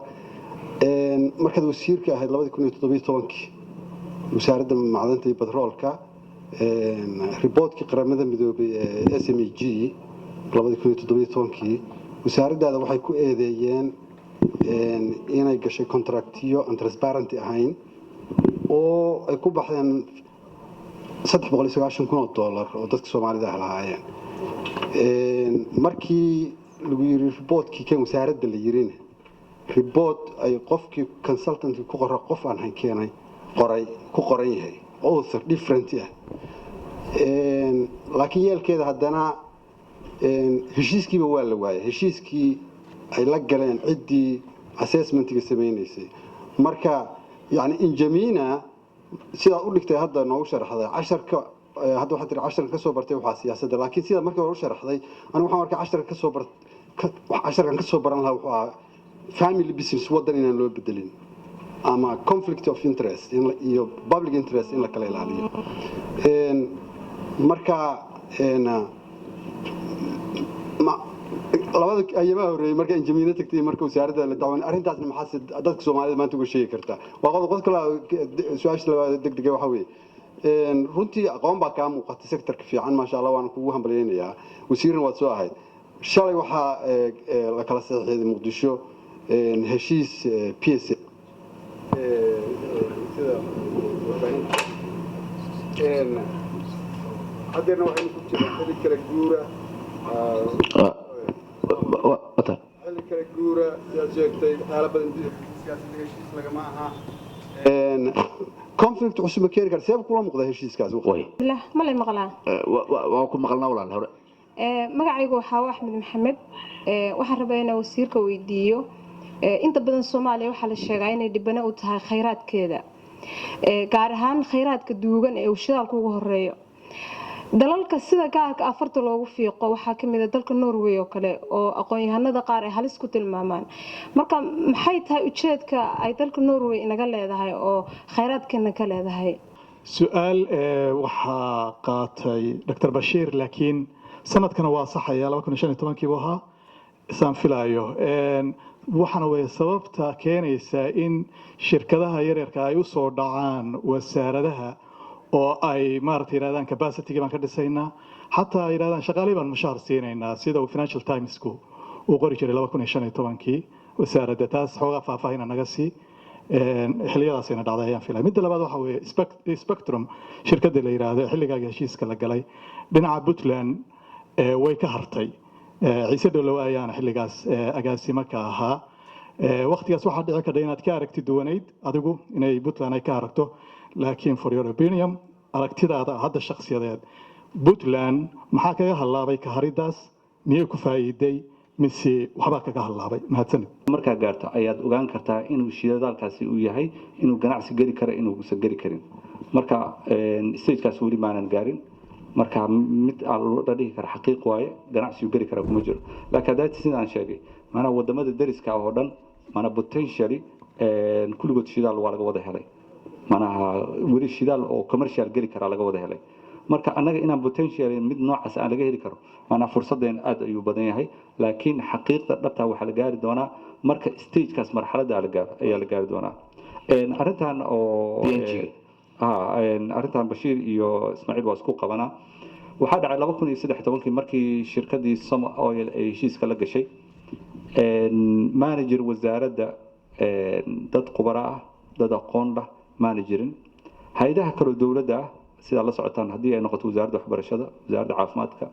Markaad wasiirka ahayd 2017-kii wasaaradda macdanta iyo batroolka, reportkii Qaramada Midoobay ee SMEG 2017-kii, wasaaraddaada waxay ku eedeeyeen inay gashay contractiyo aan transparent ahayn oo ay ku baxdeen 390,000 oo dollar oo dadka Soomaalida ah lahaayeen. Markii lagu yiri reportkii kan wasaaradda la yirina, report ay qofkii consultantkii ku qora qof aan hayn keenay, qoray, ku qoran yahay author different ah, laakiin yeelkeeda haddana heshiiskiiba waa la waayay, heshiiskii ay la galeen ciddii assessmentiga samaynaysay. Marka yani N'Djamena sidaad u dhigtay hadda noogu sharaxday casharka, hadda waxaad tiri casharka kasoo bartay waxaa siyaasadda, laakiin sidaad markii hore u sharaxday, anigu waxaan arkay casharka kasoo bar casharkan kasoo baran lahaa wuxuu ahaa family business waddan inaan loo bedelin ama conflict of interest iyo public interest in la kala ilaaliyo. Marka labada ayamaha horreeyey marka N'Djamena tagtay, marka wasaaradda la dacwan arrintaasna, maxaa dadka Soomaalida maanta uga sheegi kartaa? Waa qodob. Qodob kale, su-aasha labaad degdega waxaa weeye, runtii aqoon baa kaa muuqata sectorka fiican, maasha Allah, waan kugu hambalyaynayaa, wasiirna waad soo ahayd. Shalay waxaa la kala saxiixday Muqdisho heshiis PSA sida warbaahinta. Haddeerna waxaynu ku jirnaa xilli kala guura, xilli kala guura sidaad sheegtay, waxyaala badan siyaasadda heshiis lagama aha. Conflict cusub ma keeni kara? See kula muuqda heshiiskaas? Lah, ma lay maqlaa? Waa ku maqalnaa, walaal, hore. Magacaygu waxaa waa Axmed Maxamed. Waxaan rabaa inaan wasiirka weydiiyo, inta badan Soomaaliya waxaa la sheegaa inay dhibano u tahay khayraadkeeda, gaar ahaan khayraadka duugan ee uu shidaalka ugu horeeyo. Dalalka sida gaarka afarta loogu fiiqo waxaa kamid a dalka Norway oo kale, oo aqoon-yahanada qaar ay halis ku tilmaamaan. Marka maxay tahay ujeedka ay dalka Norway inaga leedahay oo khayraadkeena ka leedahay? Su-aal waxaa qaatay Dr Bashiir, laakiin sanadkana waa saxaya, 2015-kii buu ahaa isaan filaayo. Waxaana weeye sababta keenaysa in shirkadaha yaryarka ay usoo dhacaan wasaaradaha oo ay maaragtay yidhahdaan capacity baan ka dhisaynaa, xataa ay yidhahdaan shaqaalihii baan mushaar siinaynaa, sida uu Financial Timesku uu qori jiray 2015-kii. Wasaaradda taas xoogaa faahfaahina naga sii, xilliyadaasina dhacday ayaan filay. Midda labaad waxa weeye Spectrum shirkadda la yidhaahdo, xilligaaga heshiiska la galay dhinaca Puntland way ka hartay. Ciise Dholow ayaana xilligaas agaasimo ka ahaa. Waqtigaas waxaa dhici karta inaad ka aragti duwanayd adigu inay Puntland ay ka aragto, laakiin for your opinion, aragtidaada hadda shakhsiyadeed, Puntland maxaa kaga hallaabay ka haridaas? Miyay ku faa'iiday mise waxbaa kaga hallaabay? Mahadsanid. Markaa gaarto ayaad ogaan kartaa inuu shidaalkaasi uu yahay inuu ganacsi geli karo, inuusan geli karin. Marka stagekaas weli maanan gaarin. Marka mid aan la dhihi kara xaqiiq waaye, ganacsigu geli karaa kuma jiro. Laakiin haddaa sidaan sheegay, maanaa wadamada deriska ah oo dhan, maanaa potentially kulligood shidaal waa laga wada helay, manaha weli shidaal oo commercial geli karaa laga wada helay. Marka annaga inaan potential mid noocaas aan laga heli karo, maanaa fursadeen aad ayuu badan yahay. Laakiin xaqiiqda dhabtaa waxaa la gaari doonaa marka stagekaas, marxaladda la gaaro ayaa la gaari doonaa. Arrintan oo ha arrintan Bashiir iyo Ismaaciil waa isku qabanaa. Waxaa dhacay 2013-kii markii shirkadii Soma Oil ay heshiiska la gashay, manager wasaaradda dad khubaro ah, dad aqoon lah maana jirin. Hay-adaha kaloo dowladda ah, sidaa la socotaan, haddii ay noqoto wasaaradda waxbarashada, wasaaradda caafimaadka,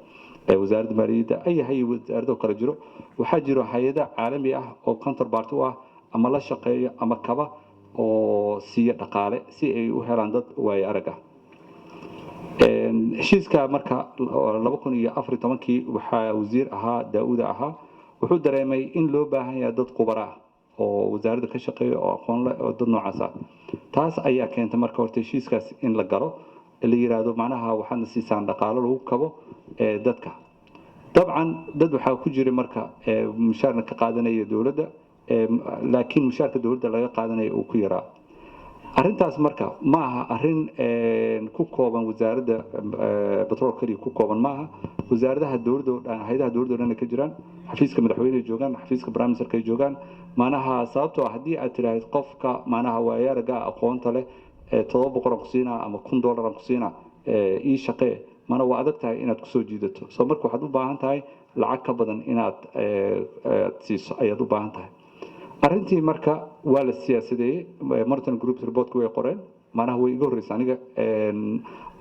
wasaaradda maaliyadda, ay hay wasaarado kale jiro, waxaa jiro hay-ada caalami ah oo counterpart u ah ama la shaqeeya ama kaba oo siiya dhaqaale si ay u helaan dad waayo arag ah. Heshiiska marka 2014-kii waxaa wasiir ahaa Daauda ahaa. Wuxuu dareemay in loo baahan yahay dad khubaro ah oo wasaaradda ka shaqeeya oo aqoon leh oo dad noocaas ah. Taas ayaa keentay marka horta heshiiskaas in la galo, la yiraahdo macnaha waxaadna siisaan dhaqaalo lagu kabo dadka. Dabcan dad waxaa ku jiray marka mushaarna ka qaadanaya dowladda, laakiin mushaarka dowladda laga qaadanaya uu ku yaraa. Arrintaas marka ma aha arrin ku kooban wasaaradda batrool keliya ku kooban maaha. Wasaaradaha dowladda oo dhan, hay-adaha dowladda oo dhan ay ka jiraan, xafiiska madaxweyne joogaan, xafiiska prime ministerka ay joogaan. Macnaha sababtoo ah haddii aad tiraahid qofka macnaha waayaaraga aqoonta leh 700 aan ku siinaa ama $1000 aan ku siinaa, ii shaqee, mana waa adag tahay inaad kusoo jiidato. So marka waxaad u baahan tahay lacag ka badan inaad aad siiso ayaad u baahan tahay. Arrintii marka waa la siyaasadeeyey. Monitoring Group reportka way qoreen, macnaha way iga horreysay aniga.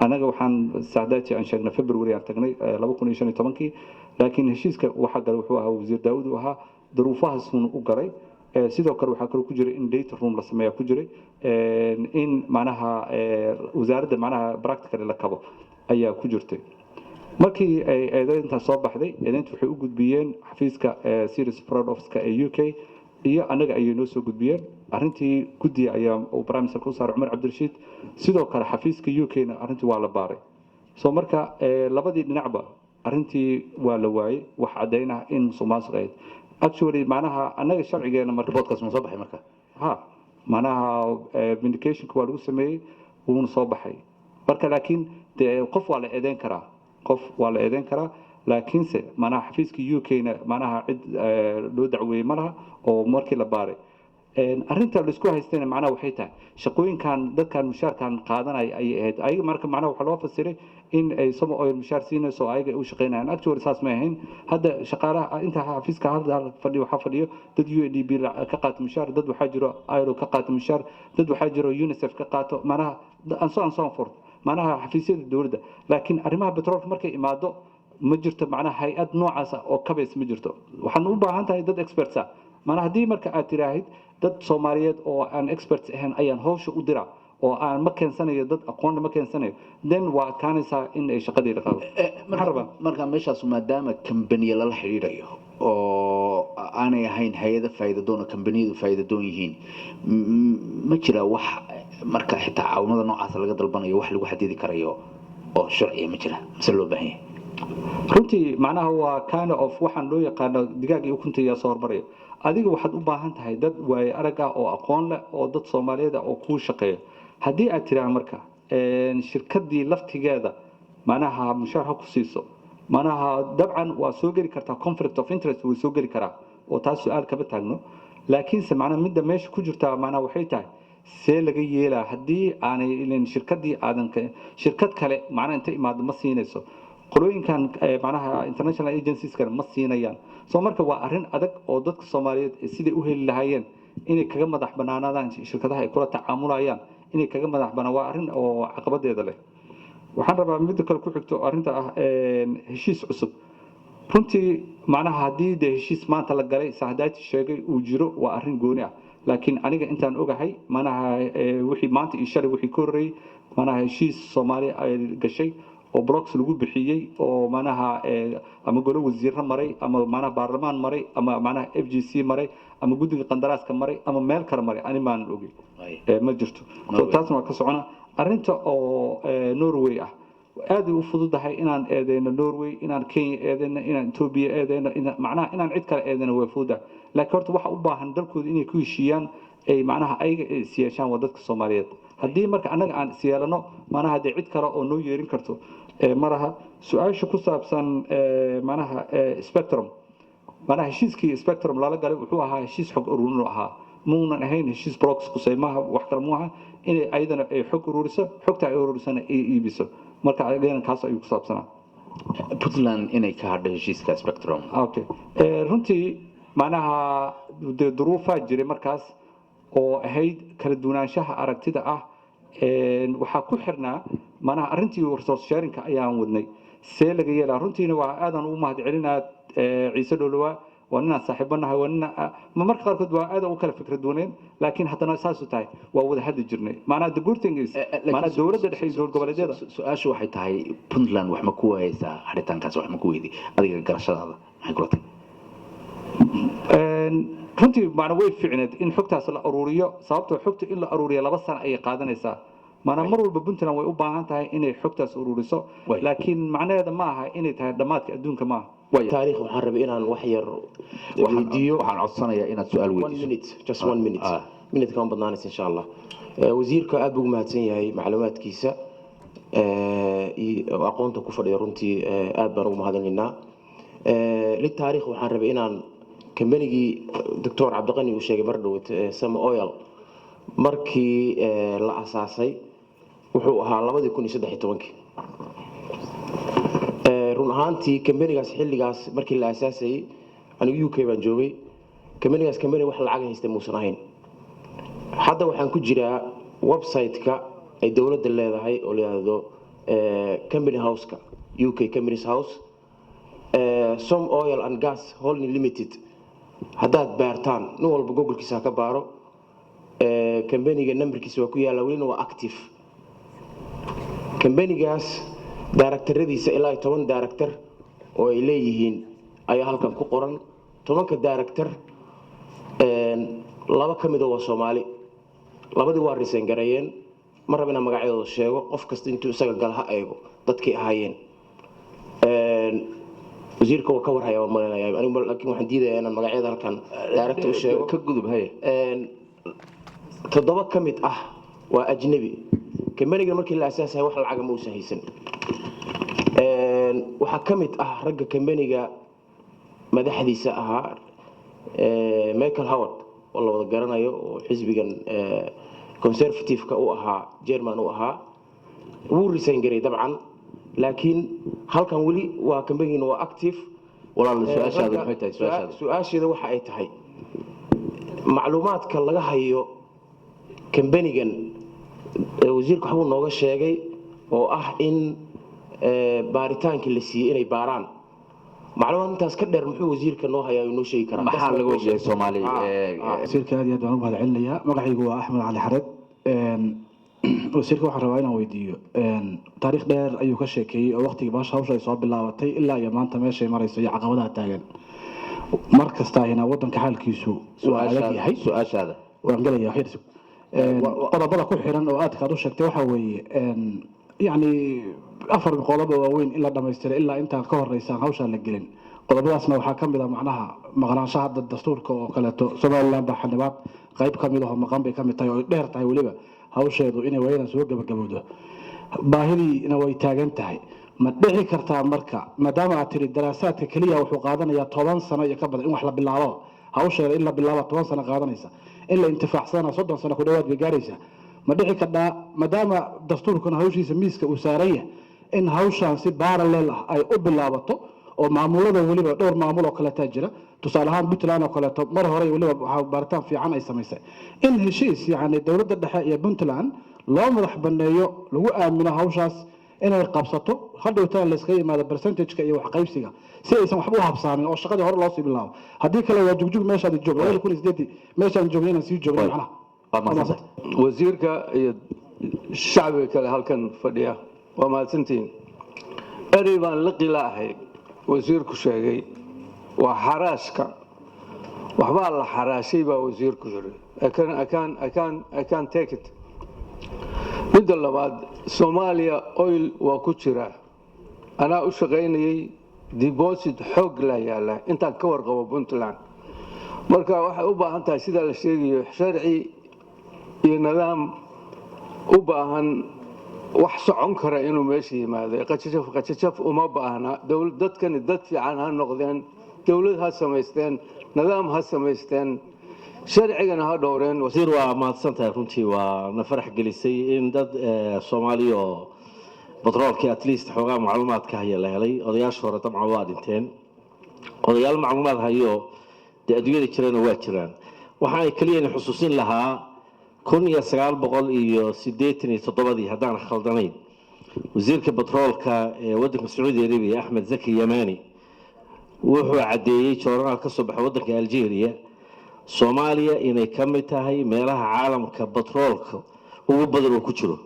Anaga waxaan saadaati aan sheegnay February aan tagnay 2015-kii, laakiin heshiiska waxaa galay wuxuu ahaa wasiir Daawud uu ahaa, duruufahaasuun u galay. Sidoo kale waxaa kaloo ku jiray in data room la sameeyaa ku jiray, in macnaha wasaaradda macnaha practically la kabo ayaa ku jirtay. Markii ay eedeyntaas soo baxday, eedeynta waxay u gudbiyeen xafiiska Serious Fraud Office ee UK iyo annaga ayay noo soo gudbiyeen. Arrintii guddiga ayaa uu prime minister u saaray, Cumar Cabdirashiid. Sidoo kale xafiiska UK-na arrintii waa la baaray. So marka labadii dhinacba arrintii waa la waayey wax caddayn ah in musuq maasuq ahayd. Actually macnaha annaga sharcigeena marka reportkaas ma soo baxay marka? Ha, macnaha vindicationka waa lagu sameeyey, wuuna soo baxay marka. Laakiin dee qof waa la eedeyn karaa, qof waa la eedeyn karaa, laakiinse macnaha xafiiska UK-na macnaha cid loo dacweeyey ma laha oo markii la baaray arrinta laisku haystayna macnaha waxay tahay shaqooyinkan dadkan mushaarkan qaadanaya ayay ahayd ayaga. Marka macnaha waxaa loo fasiray in ay Soma Oil mushaar siinayso oo ayaga ay u shaqaynayaan. Actually saas may ahayn. Hadda shaqaalaha inta xafiiska hadda fadhiyo, waxaa fadhiyo dad UNDP ka qaata mushaar, dad waxaa jiro ILO ka qaata mushaar, dad waxaa jiro UNICEF ka qaato, macnaha and so and so forth, macnaha xafiisyada dowladda. Laakiin arrimaha petroolka markay imaado ma jirto macnaha hay-ad noocaas ah oo kabays ma jirto. Waxaan u baahan tahay dad experts ah. Macnaha haddii marka aad tiraahid dad Soomaaliyeed oo aan experts ahayn ayaan hawsha u diraa oo aan ma keensanayo dad aqoonna ma keensanayo, then waa adkaanaysaa in ay shaqadii la qabo. Marka meeshaas maadaama kambaniya lala xidhiidhayo oo aanay ahayn hay-ado faa'iidadoon oo kambaniyadu faa'iidadoon yihiin, ma jira wax marka xitaa caawimada noocaas laga dalbanayo wax lagu xadidi karayo oo sharciya ma jira mise loo baahan yahay? Runtii macnaha waa kind of waxaan loo yaqaano digaag iyo ukunta yaa soo hormaraya. Adiga waxaad u baahan tahay dad waayo arag ah oo aqoon leh oo dad Soomaaliyeed ah oo kuu shaqeeya. Haddii aad tiraa marka shirkadii laftigeeda macnaha mushaar ha ku siiso, macnaha dabcan waa soo geli kartaa conflict of interest, way soo geli karaa oo taas su-aal kama taagno. Laakiinse macnaha midda meesha ku jirtaa macnaha waxay tahay see laga yeelaa haddii aanay ilin shirkadii aadan shirkad kale macnaha inta imaado ma siinayso, qolooyinkan macnaha international agencies-kana ma siinayaan. So marka waa arrin adag oo dadka Soomaaliyeed siday u heli lahaayeen inay kaga madax banaanaadaan shirkadaha ay kula tacaamulayaan, inay kaga madax banaan, waa arrin oo caqabadeeda leh. Waxaan rabaa midda kale ku xigto arrinta ah heshiis cusub. Runtii macnaha haddii dee heshiis maanta la galay sahdaati sheegay uu jiro, waa arrin gooni ah. Laakiin aniga intaan ogahay macnaha wixii maanta iyo shalay wixii ka horreeyey, macnaha heshiis Soomaaliya ay gashay oo blocks lagu bixiyey oo macnaha ama golo wasiirro maray ama macnaha baarlamaan maray ama macnaha FGC maray ama guddiga qandaraaska maray ama meel kale maray, ani maanan ogey, ma jirto. So taasna waa ka socona. Arrinta oo Norway ah. Aad ay u fududahay inaan eedeyno Norway, inaan Kenya eedeyno, inaan Ethiopia eedeyno, macnaha inaan cid kale eedeyno way fududahay, laakiin horta waxa u baahan dalkooda inay ku heshiiyaan, ay macnaha ayaga ay is yeeshaan, waa dadka Soomaaliyeed. Haddii marka annaga aan is yeelano, macnaha dee cid kale oo noo yeerin karto ma laha. Su-aasha ku saabsan macnaha spectrum, macnaha heshiiskii spectrum lala galay wuxuu ahaa heshiis xog ururin uu ahaa, muunan ahayn heshiis blocks qusaymaha. Wax kale muu ahaa inay ayadana ay xog ururiso, xogta ay ururisana ay iibiso. Marka ayadana kaas ayuu ku saabsanaa. Puntland inay ka hadho heshiiska spectrum. Okay, runtii macnaha dee duruufaa jiray markaas oo ahayd kala duwanaanshaha aragtida ah. Waxaa ku xirnaa macnaha arrintii resource sharingka ayaan wadnay, see laga yeelaa. Runtiina waa aadaan ugu mahad celinaa Ciise Dholowaa, waa ninaan saaxiibo nahay, waa nin ma marka qaarkood waa aad u kala fikra duwaneen, laakiin haddana saasu tahay waa wada hadli jirnay. Macnaha the good thing is macnaha dowladda dhexe iyo dowlad goboleedyada. Su-aashu waxay tahay, Puntland wax ma ku waayeysaa xidhitaankaas? Wax ma ku weydi adiga garashadaada? Maxay kula tahay? Runtii macna way fiicneed in xogtaas la aruuriyo, sababtoo xogta in la aruuriyo 2 sano ayay qaadanaysaa. Maanaa mar walba Puntland way u baahan tahay inay xogtaas ururiso, laakiin macnaheeda ma aha inay tahay dhammaadka adduunka, maaha. Taariikh, waxaan rabay inaan wax yar weydiiyo. Waxaan codsanayaa inaad su-aal one weydiiso. Minute, just one minute, minute kama badnaanaysa, insha Allah. Wasiirka aad buu ugu mahadsan yahay macluumaadkiisa iyo aqoonta ku fadhiya. Runtii aad baan ugu mahadinaynaa. Litaariikh, waxaan rabay inaan kambanigii Doctor Cabdiqani uu sheegay mar dhowet, Soma Oil, markii la asaasay wuxuu ahaa 2013-kii. Run ahaantii kambanigaas xilligaas markii la asaasayay anigu UK baan joogay. Kambanigaas kambani wax lacag haysta muusan ahayn. Hadda waxaan ku jiraa website-ka ay dowladda leedahay oo la yidhaahdo Company House-ka UK, Companies House. Som Oil and Gas Holding Limited haddaad baartaan, nin walba Googlekiisa ha ka baaro, kambaniga numberkiisa waa ku yaalla, welina waa active. Kambanigaas directoradiisa ilaa iyo 10 director oo ay leeyihiin ayaa halkan ku qoran. 10-ka director laba ka mida waa Soomaali, labadii waa resign gareeyeen. Ma raba inaan magacyadooda sheego, qof kasta intuu isaga gala ha eego dadkii ahaayeen. Wasiirka waa ka warhaya waan malaynayaa anigu, laakiin waxaan diidayaa inaan magacyada halkan director u sheego. Ka gudub, haye. Toddoba ka mid ah waa ajnabi. Kambaniga markii la asaasaya wax lacaga ma uusan haysan. Waxaa ka mid ah ragga kambaniga madaxdiisa ahaa Michael Howard oo la wada garanayo, oo xisbigan Conservative-ka u ahaa chairman u ahaa. Wuu resign garay dabcan, laakiin halkan weli waa kambanigina waa active. Walaal, su-aashaada maxay tahay, su-aashaada? Su-aasheeda waxa ay tahay, macluumaadka laga hayo kambanigan wasiirka waxbuu nooga sheegay oo ah in baaritaankii la siiyey inay baaraan. Macluumaad intaas ka dheer muxuu wasiirka noo hayaa oo noo sheegi karaa? Maxaa laga ogyahay Soomaali? Wasiirka aad iyo aad baan u mahad celinayaa. Magacaygu waa Axmed Cali Xareed. Wasiirka waxaan rabaa inaan weydiiyo, taariikh dheer ayuu ka sheekeeyey oo waqtigii baasha hawsha ay soo bilaabatay ilaa iyo maanta meeshay marayso iyo caqabadaha taagan. Mar kasta ahina wadanka xaalkiisu waa adag yahay. Su-aashaada. Waan gelaya, wax yar sug. Qodobada ku xiran oo aadka aad u sheegtay waxaa weeye, yacni afar qodob oo waaweyn in la dhamaystiro ilaa intaan ka horeysa aan hawshaan la gelin. Qodobadaasna waxaa ka mid ah macnaha maqnaanshaha hadda dastuurka oo kaleeto. Somaliland baa xildhibaad qayb ka mid ahoo maqan bay ka mid tahay, oo ay dheer tahay weliba hawsheedu inay waayadan soo gabagabowdo, baahidiina way taagan tahay. Ma dhici kartaa marka, maadaama aad tiri daraasaadka keliya wuxuu qaadanayaa 10 sano iyo ka badan in wax la bilaabo, hawsheeda in la bilaabo 10 sano qaadanaysa, in la intifaacsana 30 sano ku dhawaad bay gaaraysaa, ma dhici kardhaa, maadaama dastuurkuna hawshiisa miiska uu saaran yahay, in hawshaan si parallel ah ay u bilaabato oo maamulada weliba dhowr maamul oo kaleetaa jira, tusaale ahaan Puntland oo kaleeto mar hore weliba waxaa baaritaan fiican ay samaysay, in heshiis yacni dowladda dhexe iyo Puntland loo madax banneeyo, lagu aamino hawshaas inay qabsato, hadhowtaan layskaga yimaado percentage-ka iyo waxqaybsiga, si aysan waxba u habsaamin oo shaqadii hore loosii bilaabo? Haddii kale waa jugjug meeshaad joog 2008-dii meeshaan joogna inaan sii joogno macnaha. Wasiirka iyo shacbiga kale halkan fadhiya waa mahadsantihiin. Erey baan la qilaahay wasiirku sheegay, waa xaraashka. Waxbaa la xaraashay baa wasiirku yiri. I can take it. Midda labaad, Soomaaliya oil waa ku jira. Anaa u shaqaynayay, deposit xoog la yaala intaan ka warqabo Puntland. Marka waxay u baahan tahay, sida la sheegayo, sharci iyo nidaam u baahan wax socon kara inuu meesha yimaado. Qajajaf qajajaf uma baahna. Dadkani dad fiican ha noqdeen, dowlad ha samaysteen, nidaam ha samaysteen, sharcigana ha dhowreen. Wasiir, waa mahadsan tahay. Runtii waa na farax gelisay in dad Soomaali oo batroolkii at least xoogaa macluumaadka haya la helay. Odayaasha hore dabcan waa dhinteen, odayaal macluumaad hayo dee adduunyada jirana waa jiraan. Waxa ay keliya xusuusin lahaa 1987-dii, haddaan khaldanayn, wasiirka batroolka ee waddanka Sacuudi Arabiya, Axmed Zaki Yamani, wuxuu caddeeyey joornaal ka soo baxay waddanka Algeria Soomaaliya inay ka mid tahay meelaha caalamka batroolka ugu badan uu ku jiro.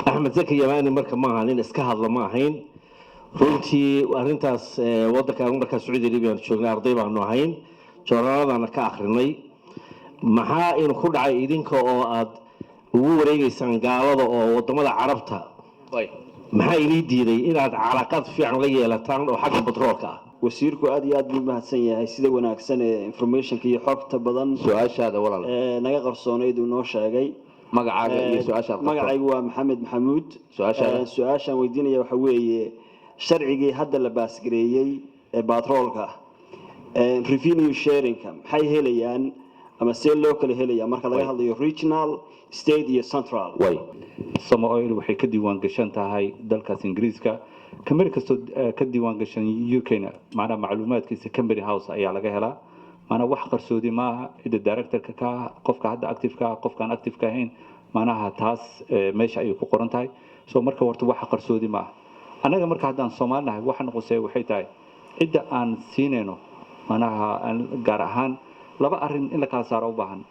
Axmed Zaki Yamani marka ma aha nin iska hadla, ma ahayn. Runtii arrintaas waddanka markaa Sacuudi Arabiya aan joognay, arday baanu ahayn, joornaaladana ka akhrinay. Maxaa inu ku dhacay idinka oo aad ugu wareegeysaan gaalada oo wadamada Carabta? Maxaa inii diiday inaad calaaqad fiican la yeelataan oo xagga batroolka ah? Wasiirku aad iyo aad buu mahadsan yahay sida wanaagsan ee informationka iyo xogta badan Su-aashaada, walaal. ee naga qarsoonayd uu noo sheegay. Magacaaga iyo su-aashaad qabto. Magacaygu waa Maxamed Maxamuud. Su-aashaada? Su-aashaan weydiinaya waxa weeye, sharcigii hadda la baasgareeyey ee batroolka, revenue sharingka maxay helayaan ama see loo kala helaya marka laga hadlayo regional, state iyo central? Soma Oil waxay ka diiwaan gashan tahay dalkaas Ingiriiska. Company kastoo ka diiwaan gashan UK-na, macnaha macluumaadkiisa Company House ayaa laga helaa. Macnaha wax qarsoodi maaha, cidda directorka ka ah, qofka hadda active-ka ah, qofkaan active-ka ahayn, macnaha taas meesha ayay ku qoran tahay. So marka horta waxa qarsoodi maaha. Annaga marka haddaan Soomaali nahay, waxa noqosay waxay tahay cidda aan siinayno, macnaha aan gaar ahaan laba arrin in la kala saaro u baahan.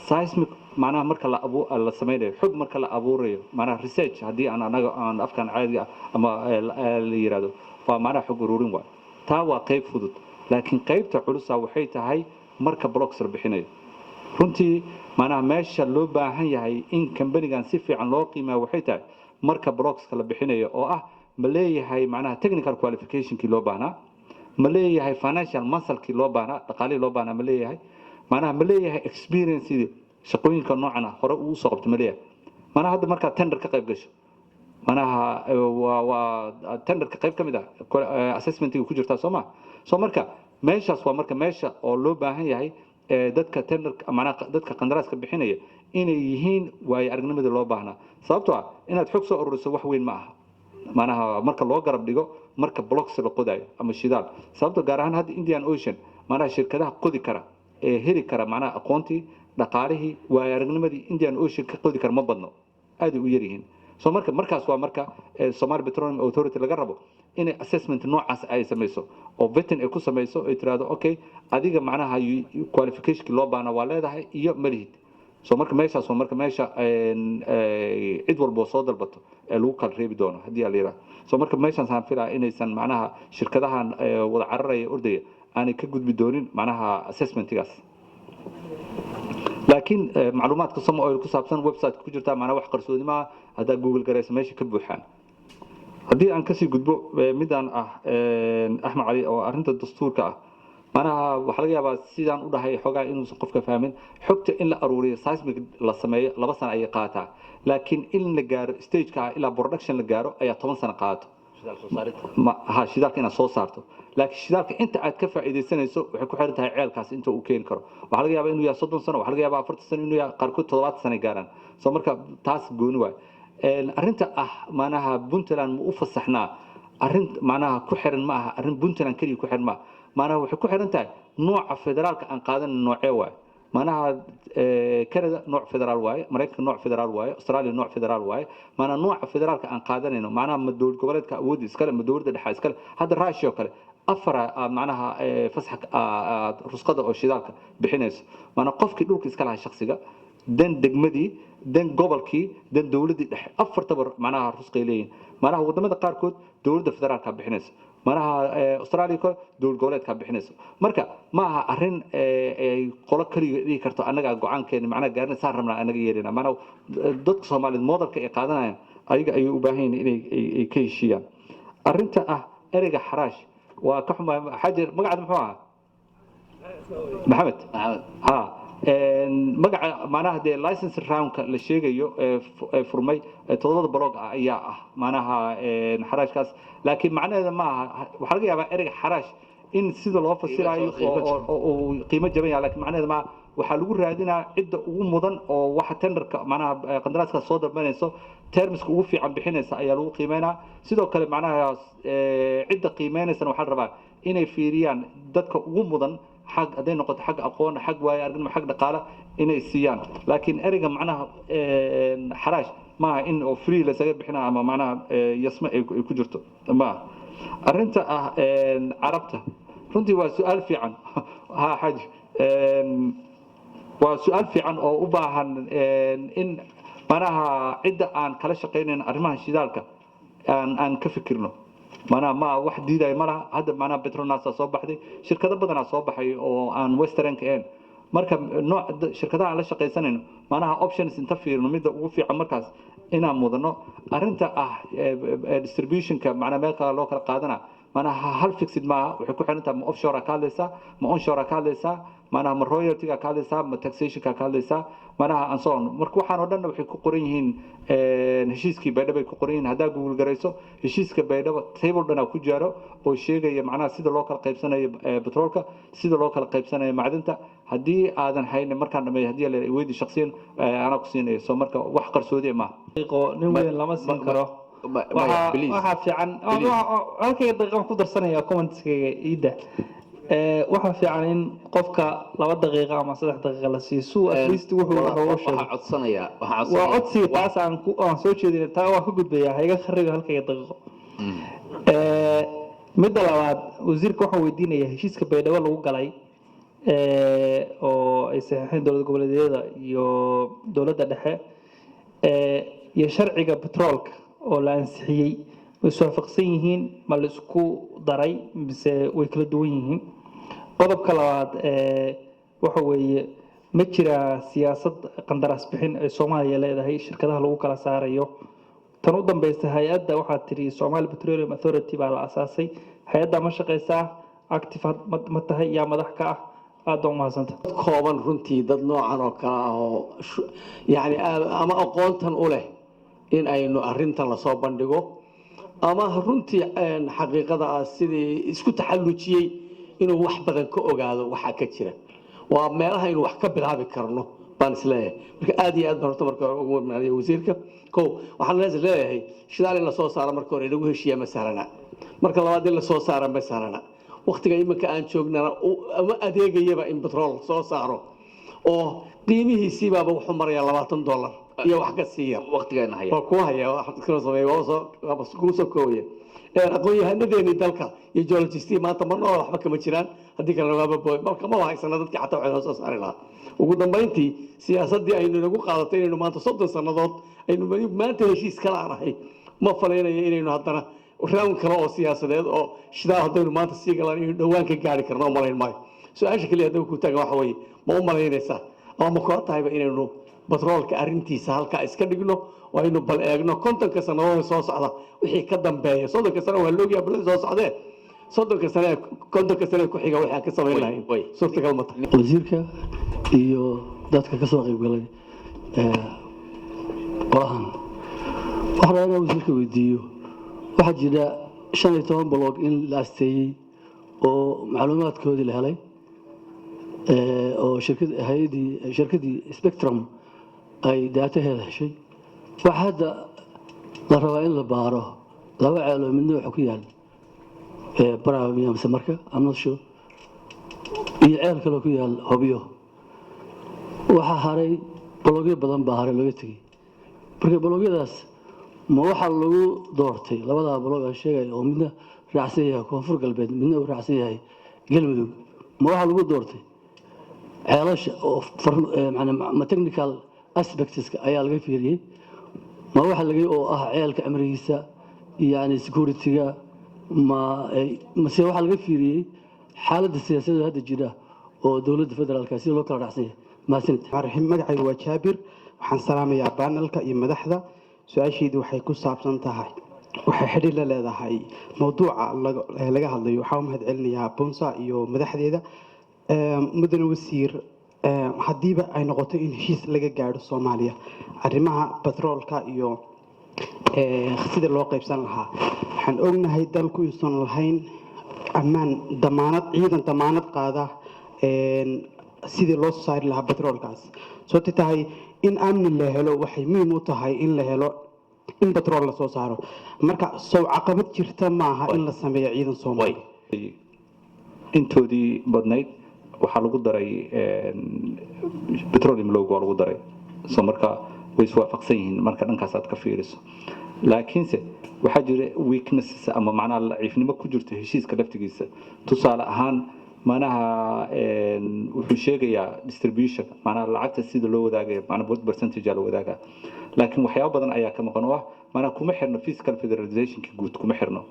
Seismic, macnaha marka la abu la sameynayo xog, marka la abuurayo, macnaha research, haddii aan anaga aan afkan caadiga ah ama la yiraahdo, waa macnaha xog ururin waay. Taa waa qayb fudud, laakiin qaybta culusa waxay tahay marka blocks la bixinayo. Runtii macnaha meesha loo baahan yahay in kambanigan si fiican loo qiimeeyo waxay tahay marka blockska la bixinayo, oo ah ma leeyahay macnaha technical qualificationkii loo baahnaa, ma leeyahay financial muscle-kii loo baahnaa, dhaqaalihii loo baahnaa ma leeyahay, macnaha ma leeyahay experience shaqooyinka noocan ah hore uu usoo qabto ma leeyahay. Macnaha hadda markaad tender ka qayb gasho, macnaha waa tenderka qayb ka mid ah assessmentiga ku jirtaa, soo ma? So marka meeshaas waa marka meesha oo loo baahan yahay dadka tenderka, macnaha dadka qandaraaska bixinaya, inay yihiin waayo aragnimadii loo baahnaa, sababtoo ah inaad xog soo ururiso wax weyn ma aha, macnaha marka loo garab dhigo marka blocks la qodayo ama shidaal. Sababto gaar ahaan hadda Indian Ocean, macnaha shirkadaha qodi kara ee heli kara, macnaha aqoontii, dhaqaalihii, waayo aragnimadii Indian Ocean ka qodi kara ma badno, aad ay u yar yihiin. So marka markaas waa marka Somali Petroleum Authority laga rabo inay assessment noocaas ay samayso oo vetting ay ku samayso, ay tiraahdo, "Okay, adiga macnaha qualificationkii loo baahna waa leedahay iyo ma lihid." So marka meeshaas waa marka meesha cid walbo soo dalbato ee lagu kala reebi doono haddii la yidhaahdo. So marka meeshaas aan filaa inaysan macnaha shirkadahan wada cararaya, ordaya, aanay ka gudbi doonin macnaha assessmentigaas. Laakiin macluumaadka Soma Oil ku saabsan website ku jirta, macnaha wax qarsoodi maaha, haddaa Google garaysa meesha ka buuxaan. Haddii aan kasii gudbo midaan ah Axmed Cali oo arrinta dastuurka ah, macnaha waxaa laga yaabaa sidaan u dhahay xoogaa inuusan qofka fahmin. Xogta in la aruuriyo, seismic la sameeyo, 2 sano ayay qaataa, laakiin in la gaaro stageka ah ilaa production la gaaro ayaa 10 sano qaato. Ha, shidaalka inaad soo saarto, laakiin shidaalka inta aad ka faa'iidaysanayso waxay ku xiran tahay ceelkaas inta uu keeni karo. Waxaa laga yaabaa inuu yahay 30 sano, waxaa laga yaabaa 40 sano inuu yahay, qaarkood 70 sano gaaraan. So marka taas gooni waay. Arrinta ah macnaha Puntland ma u fasaxnaa, arrin macnaha ku xiran ma aha, arrin Puntland keliya ku xiran ma aha. Macnaha waxay ku xiran tahay nooca federaalka aan qaadan noocee waay. Macnaha Canada nooc federaal waaye, Maraykanka nooc federaal waaye, Australia nooc federaal waaye. Macnaha nooca federaalka aan qaadanayno, macnaha ma dowlad goboleedka awoodda iskale, ma dowladda dhexe iskale? Hadda Russia oo kale afar macnaha fasax rusqada oo shidaalka bixinayso, macnaha qofkii dhulka iska lahaa shakhsiga, dan degmadii, dan gobolkii, dan dowladdii dhexe, afartaba macnaha rusqay leeyihin. Macnaha wadamada qaarkood dowladda federaalka bixinayso. Manaha Australia kale dowlad goboleedkaa bixinayso. Marka ma aha arrin ay qolo kaliya dhihi karto annagaa go-aankeena macnaha gaarina saan rabnaa anaga yeelina. Macnaha dadka Soomaaliyeed modelka ay qaadanayaan ayaga ayay u baahan yihiin inay ay ka heshiiyaan. Arrinta ah ereyga xaraash waa ka xumaa. Xaajir, magacaada muxuu ahaa? Maxamed. Ha, magaca macnaha dee license roundka la sheegayo ee furmay ee toddobada block ah ayaa ah macnaha xaraashkaas, laakiin macnaheeda ma aha. Waxaa laga yaabaa ereyga xaraash in sida loo fasirayo oo uu qiimo jaban yahay, laakiin macnaheeda ma aha. Waxaa lagu raadinaa cidda ugu mudan oo waxa tenderka macnaha qandaraaska soo dalbanayso, termska ugu fiican bixinaysa ayaa lagu qiimeynaa. Sidoo kale macnaha cidda qiimeynaysana waxaa la rabaa inay fiiriyaan dadka ugu mudan, xag hadday noqoto xag aqoon, xag waayo aragnimo, xag dhaqaale inay siiyaan. Laakiin ereyga macnaha xaraash maaha in oo free lasaga bixina ama macnaha yasmo ay ku jirto maaha. Arrinta ah Carabta runtii waa su-aal fiican. Ha xaji, waa su-aal fiican oo u baahan in manaha cidda aan kala shaqaynayn arrimaha shidaalka aan ka fikirno. Manaha ma wax diidaya ma laha. Hadda manaha Petronas soo baxday, shirkado badanaa soo baxay oo aan westernka ahayn. Marka nooc shirkadaha aan la shaqaysanayno manaha options inta fiirino midda ugu fiican markaas inaan mudano. Arrinta ah distributionka macnaha meel kale loo kala qaadana manaha hal fixed maaha. Waxay ku xiran tahay ma offshore ka hadlaysaa, ma onshore ka hadlaysaa, manaha ma royalty-ga ka hadlaysaa, ma taxation-ka ka hadlaysaa, manaha and so on. Marka waxaan oo dhan waxay ku qoran yihiin heshiiskii Baydhabo ay ku qoran yihiin. Haddaa Google garayso heshiiska Baydhabo, table dhanaa ku jiro oo sheegaya macnaha sida loo kala qaybsanayo petroolka, sida loo kala qaybsanayo macdanta. Haddii aadan haynin, markaan dhameeyo haddii la weydi shakhsiyan anaa ku siinayo. So marka wax qarsoodi maaha. Nin weyn lama siin karo. Waxaa fiican halkayga daqiiqan ku darsanaya commentskayga iida. Waxaa fiican in qofka 2 daqiiqa ama 3 daqiiqa la siiyo suu at least wuxuu rabo u sheego. Waxaa codsanaya waxaa Waa codsiga taas aan soo jeedin, taa waan ka gudbayaa. Ha iga kharibo halkayga daqiiqo. Midda labaad, wasiirka waxaan weydiinayaa heshiiska Baydhabo lagu galay oo ay saxiixeen dowlad goboleedyada iyo dowladda dhexe iyo sharciga petroolka oo la ansixiyey way iswaafaqsan yihiin? Ma la isku daray mise way kala duwan yihiin? Qodobka labaad waxa weeye, ma jiraa siyaasad qandaraas bixin ay Soomaaliya leedahay, shirkadaha lagu kala saarayo? Tan u dambeysa, hay-adda waxaad tiri Somali Petroleum Authority baa la asaasay. Hay-adda ma shaqeysaa? Active ma tahay? Yaa madax ka ah? Aad baa umahadsanta. Kooban runtii dad noocan oo kale ah oo yacni ama aqoontan u leh in aynu arrintan lasoo bandhigo ama runtii xaqiiqada ah sidii isku taxallujiyey inuu wax badan ka ogaado waxa ka jira, waa meelaha aynu wax ka bilaabi karno baan isleeyahay. Marka aad iyo aad baan horta marka hore ugu mahadnaqaya wasiirka. Kow, waxaan leeyahay shidaal in lasoo saaro marka hore lagu heshiiya ma sahlana, marka labaad in lasoo saara ma sahlana. Waqtiga iminka aan joognana ama adeegayaba in batrool soo saaro oo qiimihiisiibaaba wuxuu marayaa $20 iyo wax ka sii yar. Waqtigeena haya. Waa kuu haya, wax kala sameeya, waa kuu soo koobaya. Aqoon-yahanadeenii dalka iyo geologistii maanta ma noola, waxba kama jiraan. Haddii kale waaba booy marka ma haysana dadkii xataa waxay noo soo saari lahaa. Ugu dambayntii, siyaasaddii aynu nagu qaadatay inaynu maanta 30 sannadood aynu maanta heshiis kala aanahay, ma falaynayo inaynu haddana round kale oo siyaasadeed oo shidaal haddaynu maanta sii galaan inaynu dhowaan ka gaari karno u malayn maayo. Su-aasha keliya haddaba ku taagan waxa weeye, ma u malaynaysaa ama ma kula tahayba inaynu batroolka arrintiisa halkaa iska dhigno oo aynu bal eegno 50-ka sannadood ee soo socda wixii ka dambeeya? 30-ka sano waa loogyaha balada soo socdee, 30-ka sane, 50-ka sane ku xiga waxaan ka samayn lahayn suurtagal ma tahay? Wasiirka iyo dadka ka soo qaybgalay qolahan, waxaan rabaa inaan wasiirka weydiiyo: waxaa jira 15 block in la asteeyey oo macluumaadkoodii la helay oo shirkad hay-addii shirkaddii Spectrum ay dataheeda heshay. Waxaa hadda la rabaa in la baaro laba ceelo, midna wuxuu ku yaal Baraawe mise Marka, I'm not sure, iyo ceel kaloo ku yaal Hobyo. Waxaa haray blockyo badan baa haray looga tegey. Marka blockyadaas ma waxaa lagu doortay labadaa block aan sheegay oo midna raacsan yahay Koonfur Galbeed, midna uu raacsan yahay Galmudug, ma waxaa lagu doortay ceelasha oo ma technical aspectska ayaa laga fiiriyey, ma waxa laga oo ah ceelka cimrigiisa, yani security-ga, Ma mase waxaa laga fiiriyey xaaladda siyaasadeed hadda jira oo dowladda federaalka sida loo kala dhacsan yahay? Mahadsanid. Raxiim, magacaygu waa Jaabir. Waxaan salaamayaa panelka iyo madaxda. Su-aashaydu waxay ku saabsan tahay, waxay xidhiir la leedahay mowduuca laga hadlayo. Waxaa u mahad celinayaa Bunsa iyo madaxdeeda. Mudane wasiir, haddiiba ay noqoto in heshiis laga gaadho Soomaaliya arrimaha batroolka iyo sida loo qaybsan lahaa, waxaan ognahay dalku inuusan lahayn ammaan damaanad, ciidan damaanad qaada sidii loo soo saari lahaa batroolkaas. Sababtay tahay in amni la helo waxay muhiim u tahay in la helo in batrool lasoo saaro. Marka sow caqabad jirta maaha in la sameeyo ciidan Soomaali? Intoodii badnayd waxaa lagu daray petroleum lawga, waa lagu daray. So marka way iswaafaqsan yihiin marka dhankaas aad ka fiiriso. Laakiinse waxaa jira weaknesses ama macnaha laciifnimo ku jirto heshiiska laftigiisa. Tusaale ahaan, macnaha wuxuu sheegayaa distribution, macnaha lacagta sida loo wadaagayo, macnaha what percentage aa la wadaagaa, laakiin waxyaabo badan ayaa ka maqan oo ah macnaha kuma xirno fiscal federalizationka guud, kuma xirno.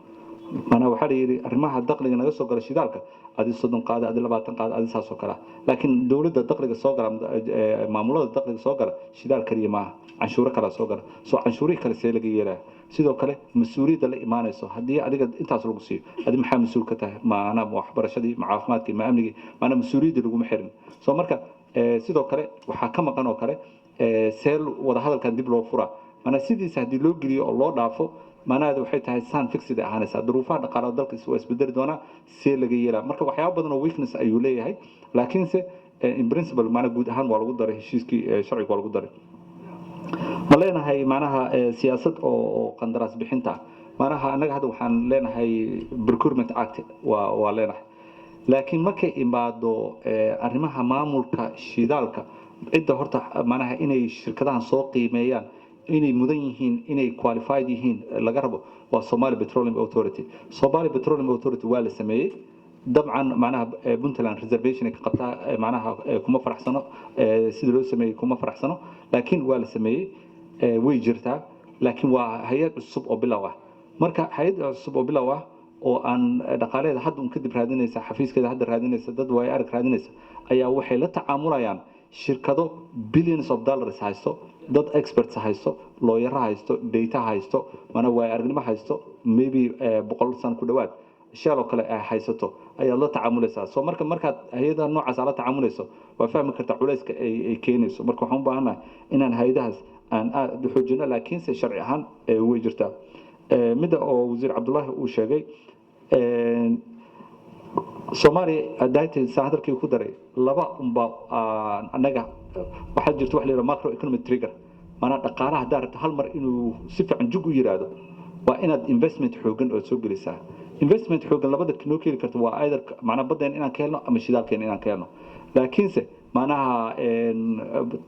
Macnaha waxaa la yidhi arrimaha dakhliga naga soo gala shidaalka, adi 30 qaada, adi 20 qaada, adi saas oo kale ah. Laakiin dowladda dakhliga soo gala, maamulada dakhliga soo gala shidaal kaliya maaha, canshuuro kalaa soo gala. Soo canshuurihii kale see laga yeelaya? Sidoo kale mas-uuliyadda la imaanayso, haddii adiga intaas lagu siiyo, adi maxaa mas-uul ka tahay? Maanaa ma waxbarashadii, ma caafimaadkii, ma amnigii? Maanaa mas-uuliyaddii laguma xirin. So marka sidoo kale waxaa ka maqan oo kale see wadahadalkan dib loo furaa. Maanaa sidiisa haddii loo geliyo oo loo dhaafo, macnaheedu waxay tahay san fixed ay ahaanaysaa. Duruufaha dhaqaalaha dalka waa isbedeli doonaa, see laga yeelaa? Marka waxyaabo badan oo weakness ayuu leeyahay, laakiinse in principle, macnaa guud ahaan, waa lagu daray heshiiskii, sharciga waa lagu daray. Ma leenahay macnaha siyaasad oo qandaraas bixinta ah? Macnaha annaga hadda waxaan leenahay Procurement Act, waa leenahay, laakiin markay imaado arrimaha maamulka shidaalka, cidda horta macnaha inay shirkadahan soo qiimeeyaan inay mudan yihiin, inay qualified yihiin laga rabo, waa Somali Petroleum Authority. Somali Petroleum Authority waa la sameeyey dabcan. Macnaha Puntland reservation ay ka qabtaa, macnaha kuma faraxsano sida loo sameeyey, kuma faraxsano, laakiin waa la sameeyey, way jirtaa, laakiin waa hay-ad cusub oo bilow ah. Marka hay-ad cusub oo bilow ah oo aan dhaqaalaheeda hadda un kadib raadinaysa, xafiiskeeda hadda raadinaysa, dad waayo arag raadinaysa, ayaa waxay la tacaamulayaan shirkado billions of dollars haysto, dad experts haysto, lawyero haysto, data haysto, mana waayo aragnimo haysto, maybe 100 sano ku dhowaad Shell oo kale ay haysato ayaad la tacaamulaysaa. So marka markaad hay-adaha noocaas aad la tacaamulayso, waa fahmi kartaa culayska ay keenayso. Marka waxaan u baahannahay inaan hay-adahaas aan aad u xoojino, laakiinse sharci ahaan way jirtaa. Midda oo wasiir Cabdullaahi uu sheegay, Soomaaliya hadday saa hadalkii ku daray laba unba annaga waxaa jirta wax la yidhaha macroeconomic trigger. Maanaa dhaqaalaha haddaa rabto hal mar inuu si fiican jug u yiraahdo, waa inaad investment xoogan ood soo gelisaa. Investment xoogan labada noo keeni karta waa either macnaa baddeen inaan ka helno ama shidaalkeena inaan ka helno. Laakiinse macnaha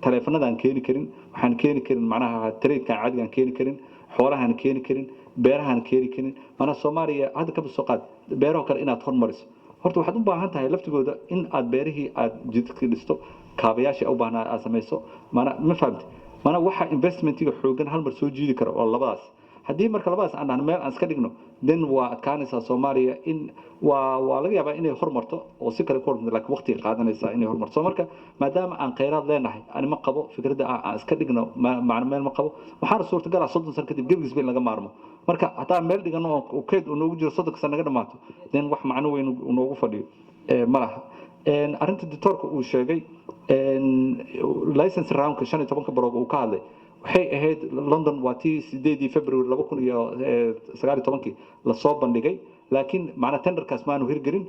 taleefanadaan keeni karin, waxaan keeni karin macnaha tradekan caadigaan keeni karin, xoolahaan keeni karin, beerahaan keeni karin. Macnaha Soomaaliya hadda kaba soo qaad beeraho kale inaad hormariso, horta waxaad u baahan tahay laftigooda in aad beerihii aad jidadka dhisto, kaabayaashii u baahnaa aad samayso. Mana ma fahamti? Mana waxa investmentiga xoogan hal mar soo jiidi kara oo labadaas. Haddii marka labadaas aan dhahno meel aan iska dhigno, then waa adkaanaysaa Soomaaliya in waa laga yaabaa inay hormarto oo si kale ku hormarto, laakiin waqtiga qaadanaysaa inay hormarto. So marka maadaama aan kheyraad leenahay, ani ma qabo fikradda ah aan iska dhigno macna meel ma qabo. Waxaana suurtagal ah 30 sano kadib gebigisba in laga maarmo. Marka haddaan meel dhigano oo keyd uu noogu jiro, 30ka sano naga dhamaato, then wax macno weyn uu noogu fadhiyo ma laha. Arrinta doctorka uu sheegay, license roundka 15ka block uu ka hadlay, waxay ahayd London, waa tii 8dii February 2019kii lasoo bandhigay, laakiin macnaa tenderkaas maanu hirgelin,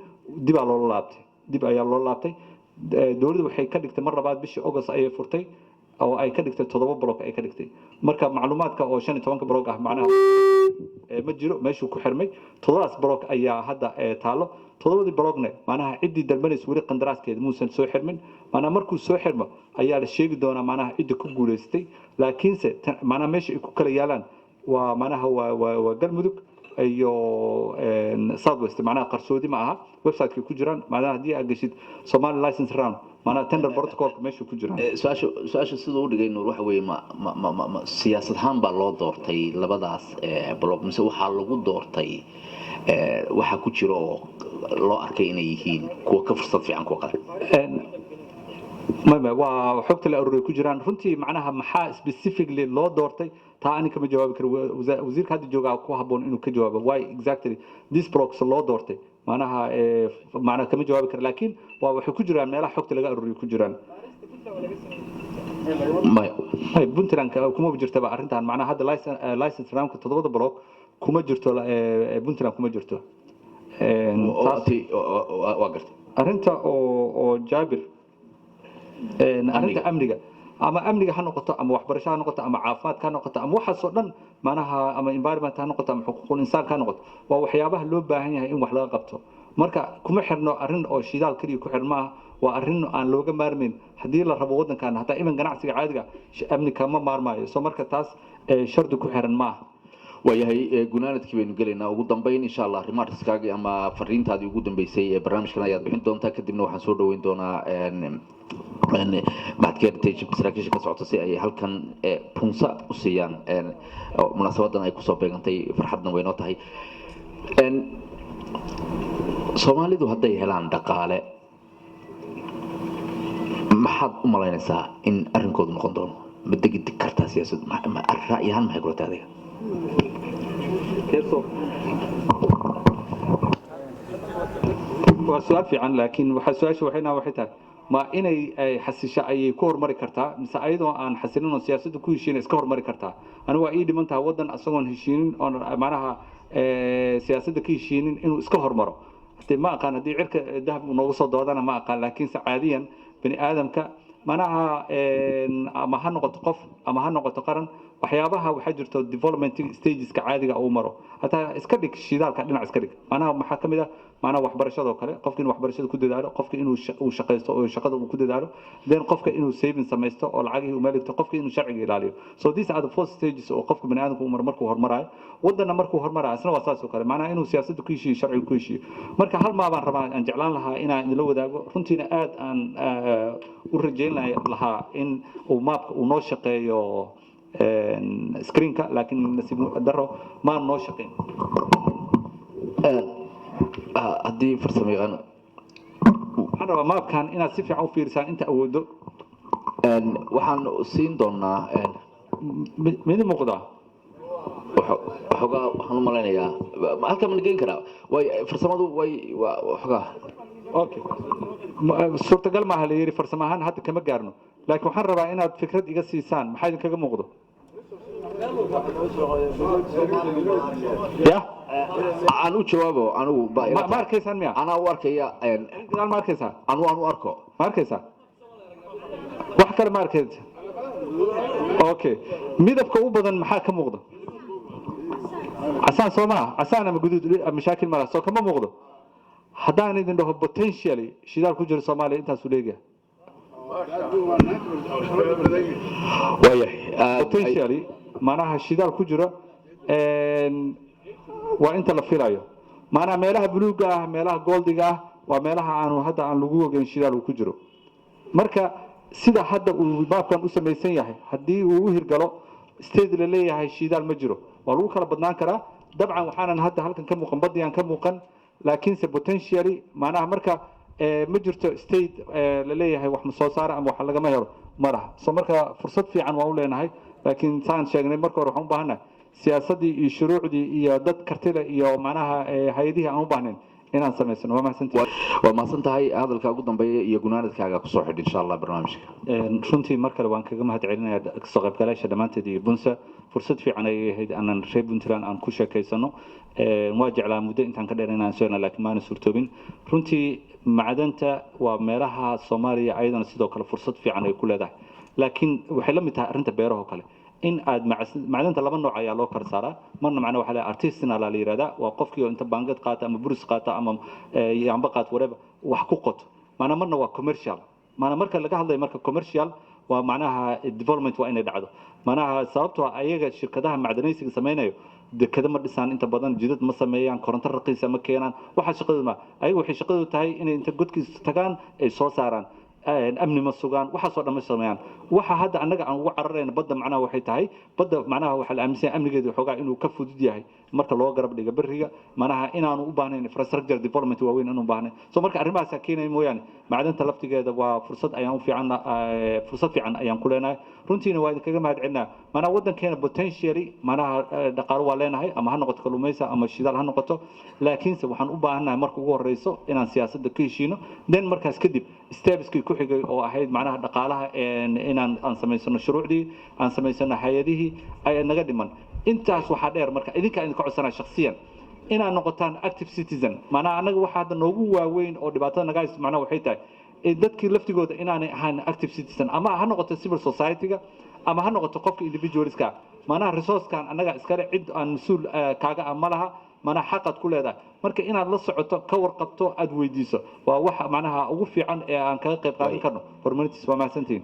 dibaa loola laabtay, dib ayaa loo laabtay. Dowladdu waxay ka dhigtay mar labaad bishii August ayay furtay oo ay ka dhigtay toddoba block ay ka dhigtay. Marka macluumaadka oo 15ka block ah macnaha ma jiro meeshuu ku xirmay. Toddobadaas block ayaa hadda taalo. Toddobadii blockne macnaha ciddii dalbanaysa weli qandaraaskeeda muusan soo xirmin. Macnaha markuu soo xirmo ayaa la sheegi doonaa macnaha cidda ku guulaystay. Laakiinse macnaha meesha ay ku kala yaalaan waa macnaha waa Galmudug iyo South West. Macnaha qarsoodi ma aha, website-ka ku jiraan. Macnaha haddii aad geshid Somali license round Maanaa tender protocolka meesha ku jiraan. Su-aasha siduu u dhigay Nuur waxa weeye, ma siyaasad ahaan baa loo doortay labadaas block, mise waxaa lagu doortay waxa ku jira oo loo arkay inay yihiin kuwa ka fursad fiican kuwa kale? Maya, waa xogta la aruuriy ku jiraan runtii. Macnaha maxaa specifically loo doortay, taa ani kama jawaabi karo. Wasiirka hadda joogaa ku habboon inuu ka jawaabo why exactly this blocks loo doortay. Macnaha macnaha kama jawaabi karo, laakiin waa waxay ku jiraan meelaha xogta laga aruuriyo ku jiraan. Maya. May, Puntland kuma jirtaba arrintan. Macnaha hadda license roundka toddobada block kuma jirto, Puntland kuma jirto. Waa gartay. Arrinta oo Jaabir, arrinta amniga, ama amniga ha noqoto, ama waxbarasho ha noqoto, ama caafimaadka ha noqoto, ama waxaasoo dhan, macnaha ama environment ha noqoto, ama xuquuqul insaanka ha noqoto, waa waxyaabaha loo baahan yahay in wax laga qabto. Marka kuma xirno arrin oo shidaal keliya ku xirn maaha. Waa arrin aan looga maarmayn haddii la rabo waddankan. Hataa iman ganacsiga caadiga amni kama maarmaayo. So marka taas shardi ku xiran maaha. Waayahay, gunaanadkii baynu gelaynaa. Ugu dambeyn, insha Allah, remarkskaagii ama fariintaadii ugu dambeysay ee barnaamijkan ayaad bixin doontaa. Kadibna waxaan soo dhaweyn doonaa Mahad Heritage saraakiisha ka socota si ay halkan punsa u siiyaan. Oo munaasabadan ay kusoo beegantay, farxadna way noo tahay. Soomaalidu hadday helaan dhaqaale, maxaad u malaynaysaa in arrinkoodu noqon doono? Ma degi kartaa siyaasad? Ra'yi ahaan maxay kula tahay adiga? Waa su-aal fiican, laakiin waxaa su-aasha waxay tahay, ma inay ay xasisho ayay ku horumari kartaa, mise ayadoo aan xasilin oo siyaasadda ku heshiin iska horumari kartaa? Anigu waa ii dhiman tahay waddan asagoon heshiinin oon macnaha siyaasadda ka heshiinin inuu iska horumaro. Hadee ma aqaan haddii cirka dahab uu nooga soo doodana, ma aqaan. Laakiinse caadiyan bani aadamka, macnaha ama ha noqoto qof ama ha noqoto qaran, waxyaabaha waxaa jirto development stageska caadiga uu maro. Hataa iska dhig shidaalka dhinac iska dhig, macnaha maxaa ka mid ah? Macnaha waxbarashadoo kale, qofka inuu waxbarashada ku dadaalo, qofka inuu uu shaqaysto oo shaqada uu ku dadaalo, then qofka inuu saving samaysto oo lacagihii uu meel dhigto, qofka inuu sharciga ilaaliyo. So these are the four stages oo qofka bani aadamka uu maro markuu horumarayo. Wadanna markuu horumarayo isna waa saas oo kale, macnaha inuu siyaasadda ku heshiiyo, sharciga ku heshiiyo. Marka hal maa baan rabaa aan jeclaan lahaa inaan idinla wadaago, runtiina aad aan u rajayn lahaa in uu maapka uu noo shaqeeyo screenka, laakiin nasiib daro maan noo shaqeyn. Haddii farsamo yaqaan Waxaan rabaa maapkan inaad si fiican u fiirisaan inta awoodo. Waxaan siin doonaa Midi muuqdaa? Waxoogaa waxaan u malaynayaa halkaa ma geyn karaa? Way farsamadu way waa waxoogaa. Okay. Suurtagal maaha la yidhi, farsamo ahaan hadda kama gaarno, laakiin waxaan rabaa inaad fikrad iga siisaan. Maxaa idinkaga muuqdo ya? Aan u jawaabo anigu. Ma arkaysaan miya? Anaa u arkaya. Gadaal ma arkaysaa? Anu aan u arko. Ma arkaysaa? Wax kale ma arkaysa? Okay, midabka u badan maxaa ka muuqda? Casaan soo maaha? Casaan ama guduud, mashaakil malaha. Soo kama muuqdo? Haddaan idin dhaho potentially shidaal ku jiro Soomaaliya intaasuu leegyahay. Waayahay. Potentially macnaha shidaal ku jiro waa inta la filayo. Macnaha meelaha buluugga ah, meelaha goldiga ah, waa meelaha aanu hadda aan lagu ogeyn shidaal uu ku jiro. Marka sida hadda uu baabkan u samaysan yahay, haddii uu u hirgalo, state la leeyahay shidaal ma jiro, waa lagu kala badnaan karaa dabcan. Waxaanan hadda halkan ka muuqan badiyaan ka muuqan, laakiinse potentially macnaha marka ma jirto state la leeyahay wax ma soo saara ama wax lagama helo, ma laha. So marka fursad fiican waan u leenahay, laakiin saan sheegnay marka hore, waxaan u baahannahay siyaasaddii iyo shuruucdii iyo dad kartida iyo macnaha hay-adihii aan u baahnayn inaan samaysano. Waa mahadsantihi. Waa mahadsan tahay. Hadalka ugu dambeeya iyo gunaanadkaaga kusoo xidh, insha Allah, barnaamijka. Runtii mar kale waan kaga mahad celinayaa kasoo qaybgalayaasha dhammaanteed iyo Bunsa. Fursad fiican ayay ahayd aanan reer Puntland aan ku sheekaysano. Waa jeclaa muddo intaan ka dheer inaan soo, laakiin maana suurtoobin runtii. Macdanta waa meelaha Soomaaliya ayadana sidoo kale fursad fiican ay ku leedahay, laakiin waxay la mid tahay arrinta beerahoo kale in aad macdanta laba nooc ayaa loo kala saaraa. Marna macna waxaa la artisanal la yidhahdaa, waa qofkii oo inta baangad qaata ama buris qaata ama yaamba qaata, whatever, wax ku qoto. Maanaa marna waa commercial. Maanaa marka laga hadlayo marka commercial waa macnaha development waa inay dhacdo. Macnaha sababtoo ah ayaga shirkadaha macdanaysiga samaynayo dekado ma dhisaan inta badan, jidad ma sameeyaan, koronto raqiisa ma keenaan. Waxaa shaqadoodu ma ayaga waxay shaqadoodu tahay inay inta godkiisa tagaan ay soo saaraan. Amni ma sugaan, waxaasoo dhan ma sameeyaan. Waxa hadda annaga aan ugu cararayna badda, macnaha waxay tahay badda, macnaha waxaa la aaminsan yahay amnigeedu xoogaa inuu ka fudud yahay marka loo garab dhigo beriga, macnaha inaanu u baahnayn infrastructure development waaweyn inaanu u baahnayn. So marka arrimahaasaa keenaya mooyaane, macdanta laftigeeda waa fursad ayaan u fiican, fursad fiican ayaan ku leenahay. Runtiina waa idinkaga mahad celinaa. Macnaha waddankeena potentially macnaha dhaqaalo waa leenahay, ama ha noqoto kalluumaysa ama shidaal ha noqoto, laakiinse waxaan u baahannahay marka ugu horeyso inaan siyaasadda ka heshiino, then markaas kadib stepskii ku xigay oo ahayd macnaha dhaqaalaha inaan aan samaysano shuruucdii, aan samaysano hay-adihii ay naga dhiman. Intaas waxaa dheer, marka idinkaa idinka codsanaa shakhsiyan inaad noqotaan active citizen. Macnaha annaga waxa hadda noogu waaweyn oo dhibaatada naga haysto macnaha waxay tahay dadkii laftigooda inaanay ahaan active citizen, ama ha noqoto civil society-ga ama ha noqoto qofka individualska. Macnaha resourcekan annaga iskale, cid aan mas-uul kaaga ah ma laha, macnaha xaqaad ku leedahay. Marka inaad la socoto, ka warqabto, aad weydiiso waa waxa macnaha ugu fiican ee aan kaga qayb qaadan karno horumarintiisa. Waa mahadsantihiin.